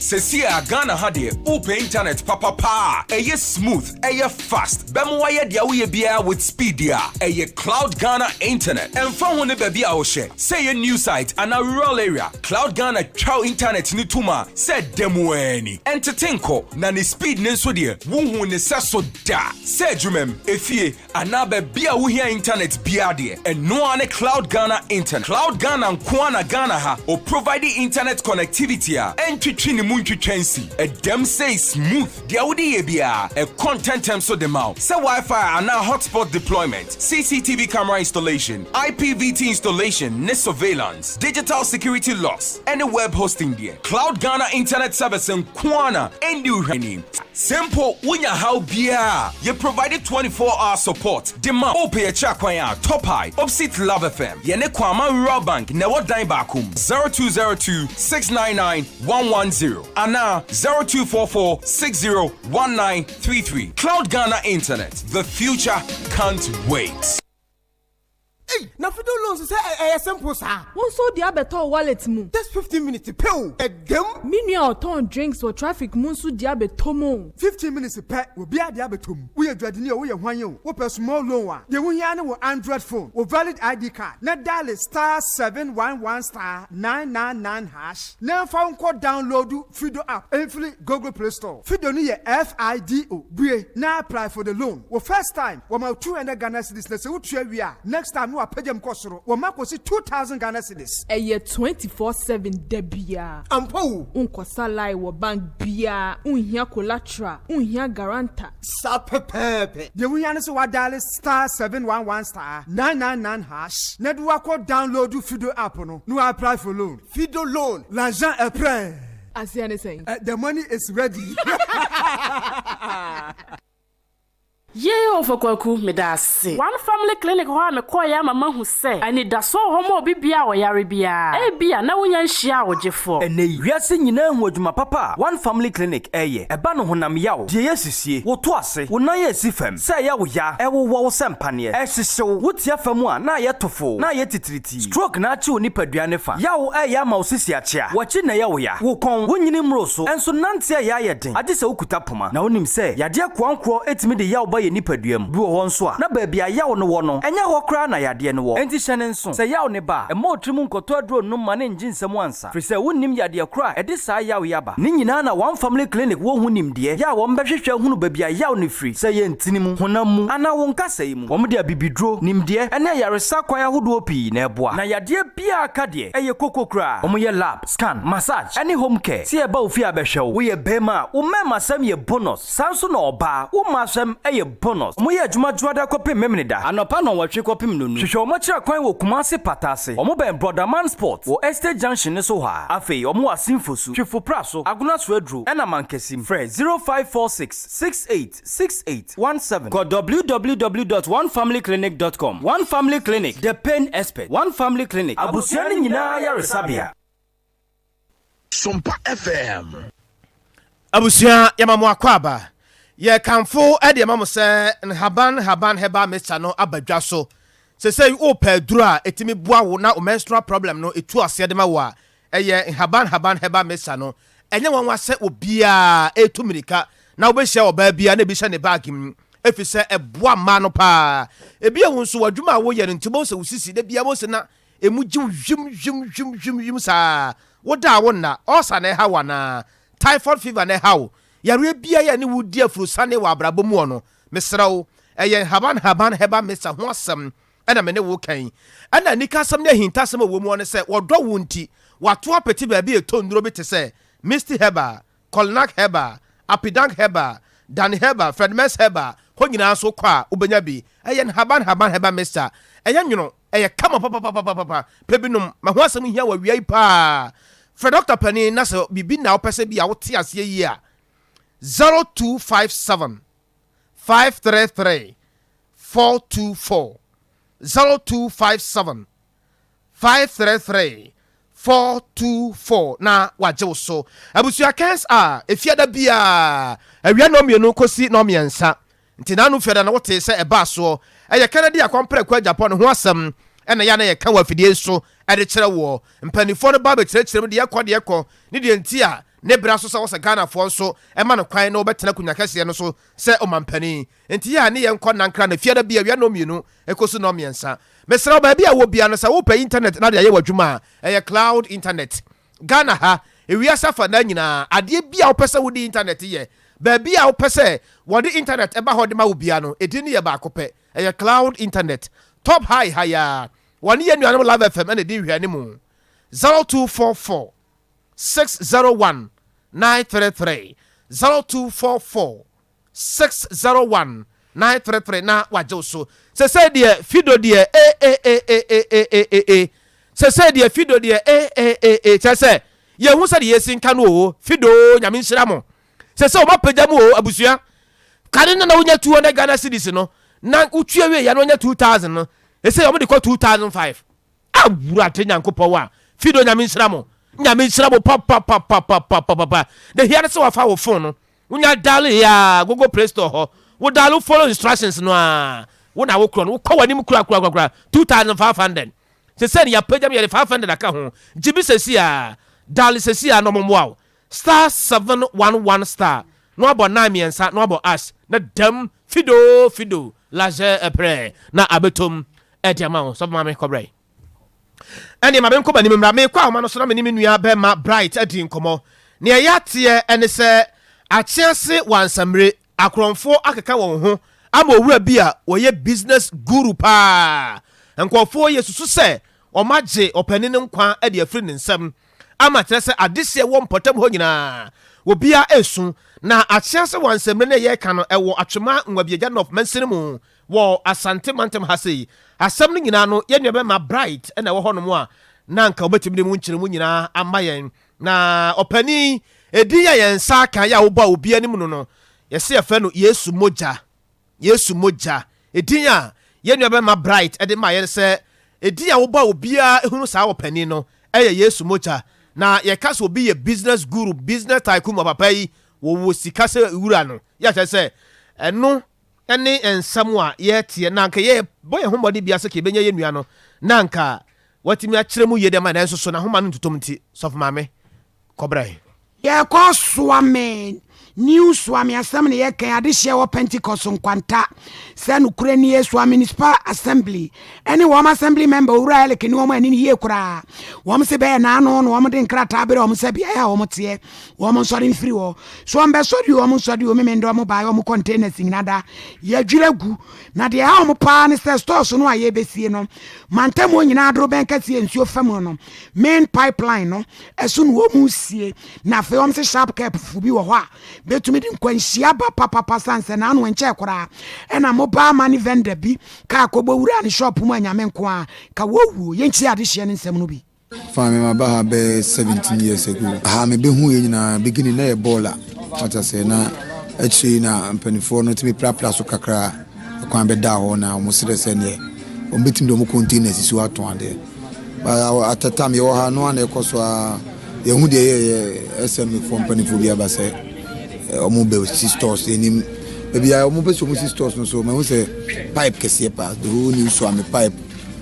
Sesie a Ghana ha deɛ wopɛ internet papa paa a ɛyɛ smooth, ɛyɛ fast, bɛma wayɛ deɛ woyɛ biara with speed deɛ a, ɛyɛ Cloud Ghana Internet. Ɛmfa ho ne baabi a wohyɛ, sɛ ɛyɛ new site anaa rural area, Cloud Ghana twa wo internet no tom a sɛ ɛda mu ara ni. Ɛntete nkɔ, na ne speed no nso deɛ wonhuu ne sɛso da. Sɛ adwumam, efie, Anaa baabi a wohia internet biara deɛ, ɛno ara ne Cloud Ghana Internet. Cloud Ghana nko ara na Ghana ha o provide internet connectivity a ɛntwetwe ne mu ntwitwa nsi. Ɛdam sei smooth, deɛ wode yɛ biara, ɛkɔ ntɛntɛm so de ma wo. Sɛ Wi-Fi anaa hotspot deployment, CCTV camera installation, IPVT installation ne surveillance, digital security locks, ɛne web hosting deɛ, Cloud Ghana Internet Service nko ara na ɛnni wo hwɛ. Sɛ mpo wonya haw biara a, yɛ provide 24 hour support de ma wo. Wopɛ yɛkyerɛ kwan a, Top High, opposite Love FM, yɛne Kwama Rural Bank na ɛwɔ dan baako mu, 0202 699 110 anaa 0244 60 1933. Cloud Ghana Internet, the future can't wait. Ei! Na Fido loans sɛ ɛyɛ simple saa. Wo nso wode abɛtɔ wo wallet mu. Just 15 minutes pɛ o, ɛdam. Me nua a ɔtɔn drinks wɔ traffic mu nso de abɛtɔ mu o. 15 minutes pɛ, obiara de abɛtɔ mu. Woyɛ dwadini o, woyɛ hwan o, wopɛ small loan a, deɛ wohia ara ne wo Android phone, wo valid ID card, na diale star 711 star 999 hash na ɛmfa wo nkɔ download Fido app mfiri Google Play Store. Fido no yɛ F-I-D-O. Bue na apply for the loan. Wo first time, wɔma wo 200 Ghana cedis na sɛ wotua wie a, next time no wɔapagya mu kɔ soro, wɔma kɔsi 2000 Ghana cedis. Ɛyɛ 24/7 da biara. Ampa o! Wonkɔsa line wɔ bank biara, wonhia collateral, wonhia guarantor. Saa pɛpɛɛpɛ. Deɛ wohia ne sɛ woadiale star 711 star 999 hash na de woakɔ download Fido app no na woapply for loan. Fido loan, l'argent est prêt. Aseɛ ne sɛn? The money is ready. Yei Ɔfɔ Kwaku, meda ase. One Family Clinic hɔ a mekɔeɛ ama mahu sɛ anidasoɔ wɔ hɔ ma obi biara a ɔyare biara. Ebia na wonnya nhyiaa wo gyefoɔ. Ɛnnɛ yi, wiase nyinaa ahu adwuma papa a One Family Clinic reyɛ. Ɛba no honam yaw, deɛ ɛyɛ sisie, wo to ase, wo nan a ɛsi fam, sɛ ɛyɛ wo ya, ɛwowɔ wo sɛ mpaneɛ, ɛhyehye wo, wotia fam a na ayɛ tofoo, na ayɛ titiritii. Stroke na akye wo nipadua ne fa. Yaw ɛyɛ ama wo sisi akyea. W'akyi na ɛyɛ wo ya. Wo kɔn, wo nyini mmoro so, nso nante ɛyɛ ayɛ den, agye sɛ wokuta poma. Na wonim sɛ yadeɛ koankorɔ tumi de yaw ba yɛn nipadua mu. Bi wɔ hɔ nso a, na baabi a yaw no wɔ no, ɛnyɛ hɔ koraa na yadeɛ no wɔ. Enti hyɛ no nso, sɛ yaw no ba a, mma wo tirim nkɔtɔ aduro nnom ma no nngye nsam ansa. Firi sɛ wonnim yadeɛ korɔ a ɛde saa yaw yi aba. Ne nyinaa na One Family Clinic wɔ ho nimdeɛ yɛ a wɔbɛhwehwɛ ahunu baabi a yaw no firi, sɛ ɛyɛ ntini mu, honam mu, anaa wo nkasɛe mu. Wɔde abibiduro, nimdeɛ, ne ayaresa kwan ahodoɔ pii na ɛboa. Na yadeɛ biara ka deɛ, ɛyɛ koko koraa. Wɔyɛ lab, scan, massage, ne home care. Sɛ yɛba wo fie a bɛhwɛ wo. Woyɛ barima a, wo mmarimasɛm yɛ bonus. Saa nso na ɔbaa, wo mmaasɛm yɛ bonus. Wɔyɛ adwuma Dwoada kɔpem Memeneda, anɔpa nnɔnwɔtwe kɔpem nnonu. Hwehwɛ wɔn akyiri akwan wɔ Kumasi Pata ase. Wɔn bɛn Brɔdaman Sport wɔ Estate Junction no so hɔ ara. Afei wɔn wɔ Asin Fosu, Twifo Praso, Agona Soaduro ɛna Mankasim. Frɛ 0546 68 68 17. Kɔ www dot onefamilyclinic dot com. One Family Clinic, the pain expert. One Family Clinic, abusua no nyinaa ayaresabea. Sompa FM. Abusua yɛma mo akwaaba. Yɛkamfo de ma mo sɛ Nhaban Nhaban Herbal Mixture no aba dwa so. Sesei wopɛ aduro a ɛtumi boa wo na wo menstrual problem no ɛtu aseɛ de ma wo a, ɛyɛ Nhaban Nhaban Herbal Mixture no. Ɛnyɛ nwanwa sɛ obiara retu mmirika na wobɛhyia ɔbaa biara na ebi hyɛ ne bag mu efisɛ ɛboa mmaa no paa. Ebia wo nso w'adwuma a woyɛ no nti wobɛhu sɛ wo sisi da biara wobɛhu sɛ na Emu gye wo wim wim wim wim wim saa. Woda a wonna. Ulcer na ɛha wo anaa? Typhoid fever na ɛha wo? Yareɛ biara a ɛne wo di afurusane wɔ abrabɔ mu no, mesrɛ wo, ɛyɛ nhaban nhaban herbal mixture ho asɛm na me ne wo reka yi. Ɛna anikasɛm ne ahintasɛm a ɛwɔ mu ne sɛ, wɔdɔ wo nti, wɔato apete baabi a ɛtɔ nnuro bi te sɛ Misty Herbal, Kolnak Herbal, Apidank Herbal, Dani Herbal, Fredmers Herbal, hɔ nyinaa nso wokɔ a wobɛnya bi. Ɛyɛ nhaban nhaban herbal mixture. Ɛyɛ nwono. Ɛyɛ kama papapapapapa. Pɛ bi nom. Ma ho asɛm hia wo awia yi paa. Frɛ dɔkta panin na sɛ biribi na wopɛ sɛ bi a wote aseɛ yie a, 0257 533 424, 0257 533 424 na wagye wo so. Abusua Kens a, efiada biara awia nnɔnmienu kɔsi nnɔnmiɛnsa. Nti n'ano fiada no wotee sɛ ɛbaa soɔ. Ɛyɛ Kennedy Akɔmprɛko Agyapong ho asɛm na ɛyɛ a na yɛka wɔ afidie yi so de kyerɛ woɔ. Mpaninfoɔ no ba bɛkyerɛkyerɛ mu deɛ ɛkɔ deɛ ɛkɔ ne deɛ nti a ne berɛ aso sɛ wɔsɛ Ghanafoɔ nso ma no kwan na ɔbɛtena akonnwa kɛseɛ no so sɛ ɔmampanin. Nti yɛ a ne yɛnkɔ Nankra na fiada bi awia nnɔnmienu ɛkɔsi nnɔnmiɛnsa. Mesrɛ wo baabi a wowɔ biara no sɛ wopɛ internet na de ayɛ w'adwuma a, ɛyɛ cloud internet. Ghana ha, ewiase afanaa nyinaa, adeɛ bi a wopɛ sɛ wode internet yɛ, baabi a wopɛ sɛ wɔde internet ba hɔ de ma wo biara no, edin no yɛ baako pɛ, ɛyɛ cloud internet. Top High ha yi ara, wɔne yɛn nuanom Love FM na ɛdi nhwɛanimu. 0244 601 933, 0244 601 933 na wagye wo so. Sesei deɛ Fido deɛ e e e e e e e e e Sesei deɛ Fido deɛ e e e e Kyerɛ sɛ yɛhu sɛdeɛ yɛsi nka no oo Fido oo Nyame nhyira mo. Sesei wɔn apagya mu oo abusua. Kane no na wonya 200 Ghana cedis no na wotua wie ya na wonya 2000 no. Sesei wɔn de kɔ 2005. Awurade Nyankopɔn a Fido Nyame nhyira mo. Nyame nhyira mo papapapapapapa. De hia ne sɛ wafa wo phone no. Wonya dial yɛ a Google Play Store hɔ. Wo dial wo follow instructions no a. Wo na wokorɔ no, wokɔ w'anim korakorakorakora, 2,500. Sesei no yɛapagya mu, yɛde 500 aka ho. Gye bi sesei ara, dial sesei ara na wɔmmoa wo. Star 711 star, na wabɔ nine mmiɛnsa, na wabɔ ash, na dam, fido fido, lazɛ ɛprɛ, na abɛtom de ama wo. Sɔfo Maame, kɔbrɛ. Ɛnneɛ ma menkɔ m'anim mmra. Merekɔ ahoma no so na me ne me nua bɛrima Bright adi nkɔmmɔ. Nea yɛateɛ ne sɛ Akyease Wansamire akorɔmfoɔ akeka wɔn ho ama owura bi a ɔyɛ business guru paa. Nkurɔfoɔ yɛsusu sɛ wɔagye ɔpanin no nkwa de afiri ne nsam ama kyerɛ sɛ adehyeɛ wɔ mpɔtam hɔ nyinaa. Obiara resu. Na Akyease Wansamire no a yɛreka no ɛwɔ Atwema Nwabiagya North mansini mu Wɔ Asante mantam ha sei, asɛm no nyinaa no, yɛn nuabɛma Bright na ɛwɔ hɔnom a na anka ɔbɛtumi de mu nkyerɛmu nyinaa ama yɛn. Na ɔpanin yi, edin a yɛn nsa aka yɛ a wobɔ a obiara nim no no, yɛse yɛfrɛ no Yesu Mogya. Yesu Mogya. Edin a yɛn nuabɛma Bright de maa yɛn sɛ edin a wobɔ a obiara hunu saa ɔpanin no yɛ Yesu Mogya. Na yɛka sɛ obi yɛ business guru, business tycoon ma papa yi, wɔwɔ sika sɛ wura no. Yɛ kyerɛ sɛ ɛno ne nsɛm a yɛteɛ na anka yɛbɔ yɛn ho mmɔden biara sɛ ka yɛbɛnya yɛn nua no na anka watumi akyerɛ mu yie de ama nanso so n'ahoma no ntotom nti sɔfo maame kɔbrɛ. Yɛkɔ Suame, New Suame asɛm na yɛkɛn adehyeɛ wɔ Pentecost nkwanta sɛ nokorɛ nie Suame Municipal Assembly ɛne wɔn Assembly member Owura Eric ne wɔn ani no yie koraa wɔn se bɛyɛ naano na wɔn de nkrataa berɛ wɔn sɛ beaeɛ a wɔn teɛ Wɔn nsɔre mfiri hɔ. So wɔn bɛsɔre o, wɔn nsɔre o, memende wɔn baeɛ, wɔn containers nyina da, yɛadwiri agu. Na deɛ ɛha wɔn paa ne sɛ stores no a yɛrebɛsie no, mantam hɔ nyinaa dorobɛn kɛseɛ nsuo fa mu no, main pipeline no, ɛso na wɔn resie. Na afei wɔn se sharp curve fo bi wɔ hɔ a, bɛtumi de nkwanhyia ba papapa sane sɛ naano ɛnkyɛɛ koraa ɛna mobile money vendor bi kaa kɔbɔ wuraa ne shop mu a Nyame nko ara ka wɔwuo. Yɛntie adehyeɛ no nsɛm no bi. Fine me maba ha bɛyɛ 17 years ago. Ha me bɛhu yɛ nyinaa beginning na yɛ bɔɔl a wate aseɛ na akyire yi na mpanimfoɔ no tumi prapra so kakra kwan bɛda hɔ na wɔn serɛ sɛ neɛ wɔn bɛtumi de wɔn container si so atɔn adeɛ but at the time yɛwɔ ha no a na ɛkɔ so a yɛhu deɛ yɛyɛ SM foɔ mpanimfoɔ bi aba sɛ wɔn bɛ si stores yɛnim baabi a wɔn pɛ sɛ wɔn si stores no so mahu sɛ pipe kɛseɛ paa the whole new Suame pipe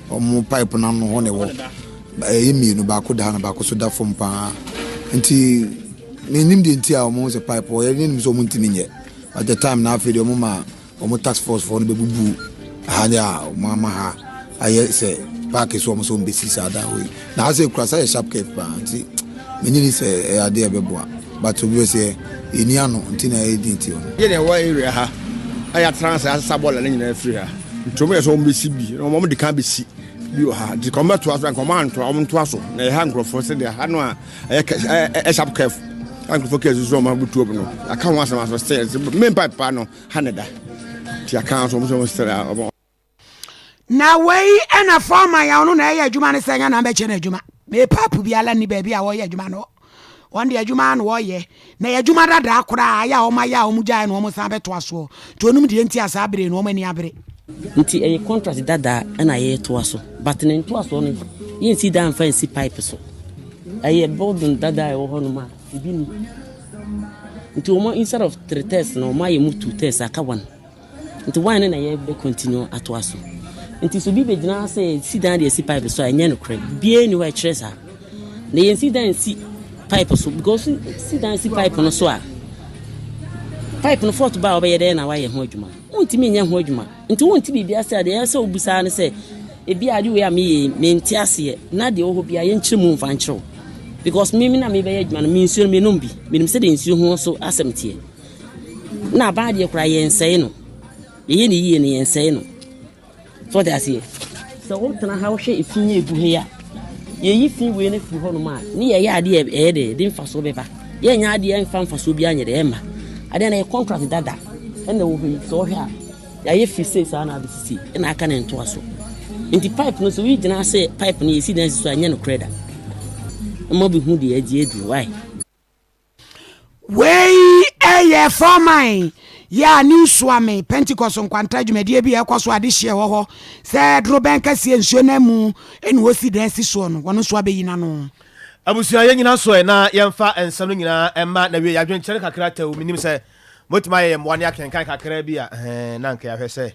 Wɔn pipe no ano hɔ na ɛwɔ. Ɛyɛ mmienu, baako da ha na baako nso da fam paa. Nti menim deɛ nti a wɔn sɛ pipe hɔ, yɛn nim sɛ wɔn ntumi nyɛ. At the time na afei deɛ wɔn ma wɔn task force foɔ no bɛbubu ha ne a wɔn ama ha ayɛ sɛ paaki so wɔn sɛ wɔn bɛsi saa dan hɔ yi. Na ha sɛ ekura sɛ yɛ sharp curve paa nti menyini sɛ ɛyɛ adeɛ a ɛbɛboa but obi bɛ sɛ yɛni ano nti na ɛyɛ din ti hɔ no. Yɛn na ɛwɔ area ha a yɛatena ase asesa bɔɔla no nyinaa afiri ha. Nti wɔn yɛ sɛ wɔn bɛsi bi na wɔn de kan bɛsi bi wɔ ha. Nti wɔn bɛtoa so nka wɔn antoa wɔn ntoa so na ɛha nkurɔfoɔ sɛdeɛ ha no a ɛyɛ ɛyɛ sharp curve a nkurɔfoɔ kɛse so wɔn abutu wɔn no aka ho asɛm aso sɛ main pipe paa no ha na ɛda nti aka so wɔn sɛ wɔn sɛ wɔn. Na wei ɛna foreman a ɔno na ɛyɛ adwuma no sɛ nyɛ na bɛkyɛ no adwuma. Me paapo biara nni baabi a wɔyɛ adwuma no. Wɔn deɛ adwuma na wɔyɛ. Na yɛ adwuma dadaa koraa ayɛ a wɔn ayɛ a wɔn gyae na wɔn san bɛtoa soɔ. Nti onim deɛ nti a saa bere no wɔn ani abere. Nti ɛyɛ contract dadaa ɛna yɛtoa so but ne ntoasoɔ no yɛnsi dan mfa nsi pipe so. Ɛyɛ building dadaa a ɛwɔ hɔnom a ebi ni. Nti wɔn instead of three tests no wɔn ayɛ mu two tests aka one. Nti wine no na yɛbɛ continue atoa so. Nti sɛ obi bɛgyina ha sɛ si dan de asi pipe so a ɛnyɛ nokorɛ. Biribiara nni hɔ a ɛkyerɛ saa. Na yɛnsi dan nsi pipe so because si dan si pipe no so a pipe no fault ba a wɔbɛyɛ dɛn na wayɛ ho adwuma. Wontumi nyɛ ho adwuma. Nti wonte biribi ase a deɛ ɛyɛ sɛ wobusa ne sɛ ebi ade wei a meyɛ yi mente aseɛ na deɛ ɛwɔ hɔ biara yɛnkyerɛ mu mfa nkyerɛ wo. Because me na mebɛyɛ adwuma no me nsuo no menom bi. Menim sɛdeɛ nsuo ho so asɛm teɛ. Na aban adeɛ koraa yɛnsɛe no. Yɛyɛ no yie no yɛnsɛe no. So ɔte aseɛ? Sɛ wotena ha wohwɛ efi yi egu ha yi a, yɛyi fi wei no firi hɔnom a, ne yɛyɛ adeɛ ɛyɛ dɛ ɛde mfasoɔ bɛba. Yɛnyɛ adeɛ ɛmfa mfasoɔ bi anyɛ dɛ ɛmma. Adeɛ no yɛ contract dada ɛna ɛwɔ hɔ yi. Sɛ wohwɛ a, yɛayɛ firi sei saa na abɛsisi ɛna aka ne ntoa so. Nti pipe no sɛ woyi gyina sɛ pipe no yɛsi dan si so a ɛnyɛ nokorɛ da. Mma bi hu deɛ agye aduru. Why? Wei yɛ Foreman yɛ a New Suame Pentecost nkwanta dwumadie bi a ɛkɔ so adehyeɛ wɔ hɔ sɛ dorobɛn kɛseɛ nsuo no amu na wɔsi dan si soɔ no, wɔn nso abɛyi n'ano. Abusua yɛn nyina so ɛ na yɛmfa nsɛm no nyinaa mma na wie yɛadwenkyerɛ no kakra tɛw menim sɛ motumi ayɛ yɛn mmoa ne akenkan kakra bi a ɛhɛn na anka yɛahwɛ sɛ.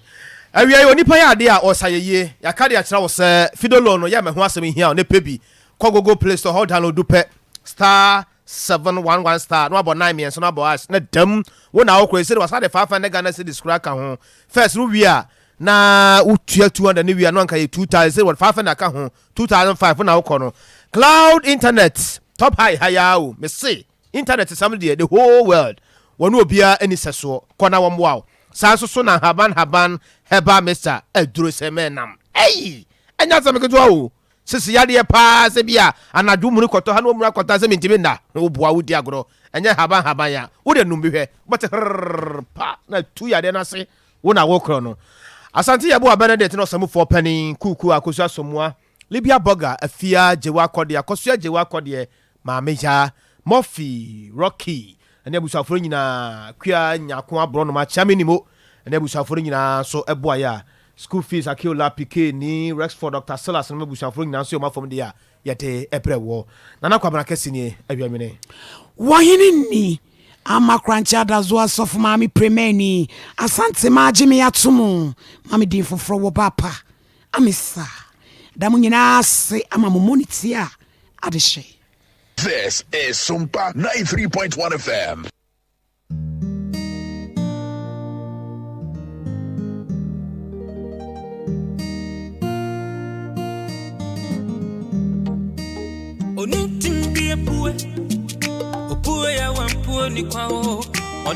Awiei, onipa yɛ adeɛ a ɔsa yɛ yie. Yɛaka de akyerɛ wo sɛ Fido loan no yɛ mɛ ho asɛm hia wo na pɛ bi. Kɔ Google Play Store hɔ download pɛ star 711 star na wabɔ 9 mmiɛnsa na wabɔ hash na dam wo na wokɔ ɛsɛ de wasan de 500 Ghana cedis koraa ka ho. First no wie a na wotua 200 no wie a na anka yɛ 2000 ɛsɛ de wɔde 500 aka ho 2005 wo na wokɔ no. Cloud internet top high ha yaa o mese Internet sam deɛ the whole world wɔne obiara nni sɛsoɔ, kɔ na wɔmmoa wo. Saa nso so na nhaban nhaban herbal mixture aduro sɛ mɛnam. Ei! Ɛnyɛ asɛm ketewa o. Sisi yadeɛ paa sɛ bi a anadwo muni kɔtɔ ha na wamuni akɔtɔ ha sɛ mentumi nna. Woboa wodi agorɔ. Ɛnyɛ nhaban nhaban ya. Wo deɛ nom bi hwɛ. Wobɛte hrrrr pa na atu yadeɛ no ase. Wo na wokorɔ no. Asante Yeboah Benedict ne ɔsamufoɔ panin Kuku Akosua Somoa Libya Burger, Afia Gyewa Akɔdeɛ, Akosua Gyewa Akɔdeɛ, Maame Yaa, Murphy, Rocky, ne abusuafoɔ no nyinaa, Akua Nyarko Aborɔnoma, Kyeame Nimo, ne abusuafoɔ no nyinaa nso boaeɛ a School Fees, Akiola, Piquet, Nii, Rexford, Doctor Silas nom abusuafoɔ no nyinaa nso yɛ wɔn afam deɛ a yɛde brɛ woɔ. Nana Kwabena Kɛse nie, Awianwene. Wɔhene ni, Ama Korankye Adazoa Asɔfo Maame Premani, Asante Magye me atom ma me din foforɔ wɔ ba pa. Amisa da mo nyinaa ase ama mo monitie a adehye. This is Sumpa 93.1 FM.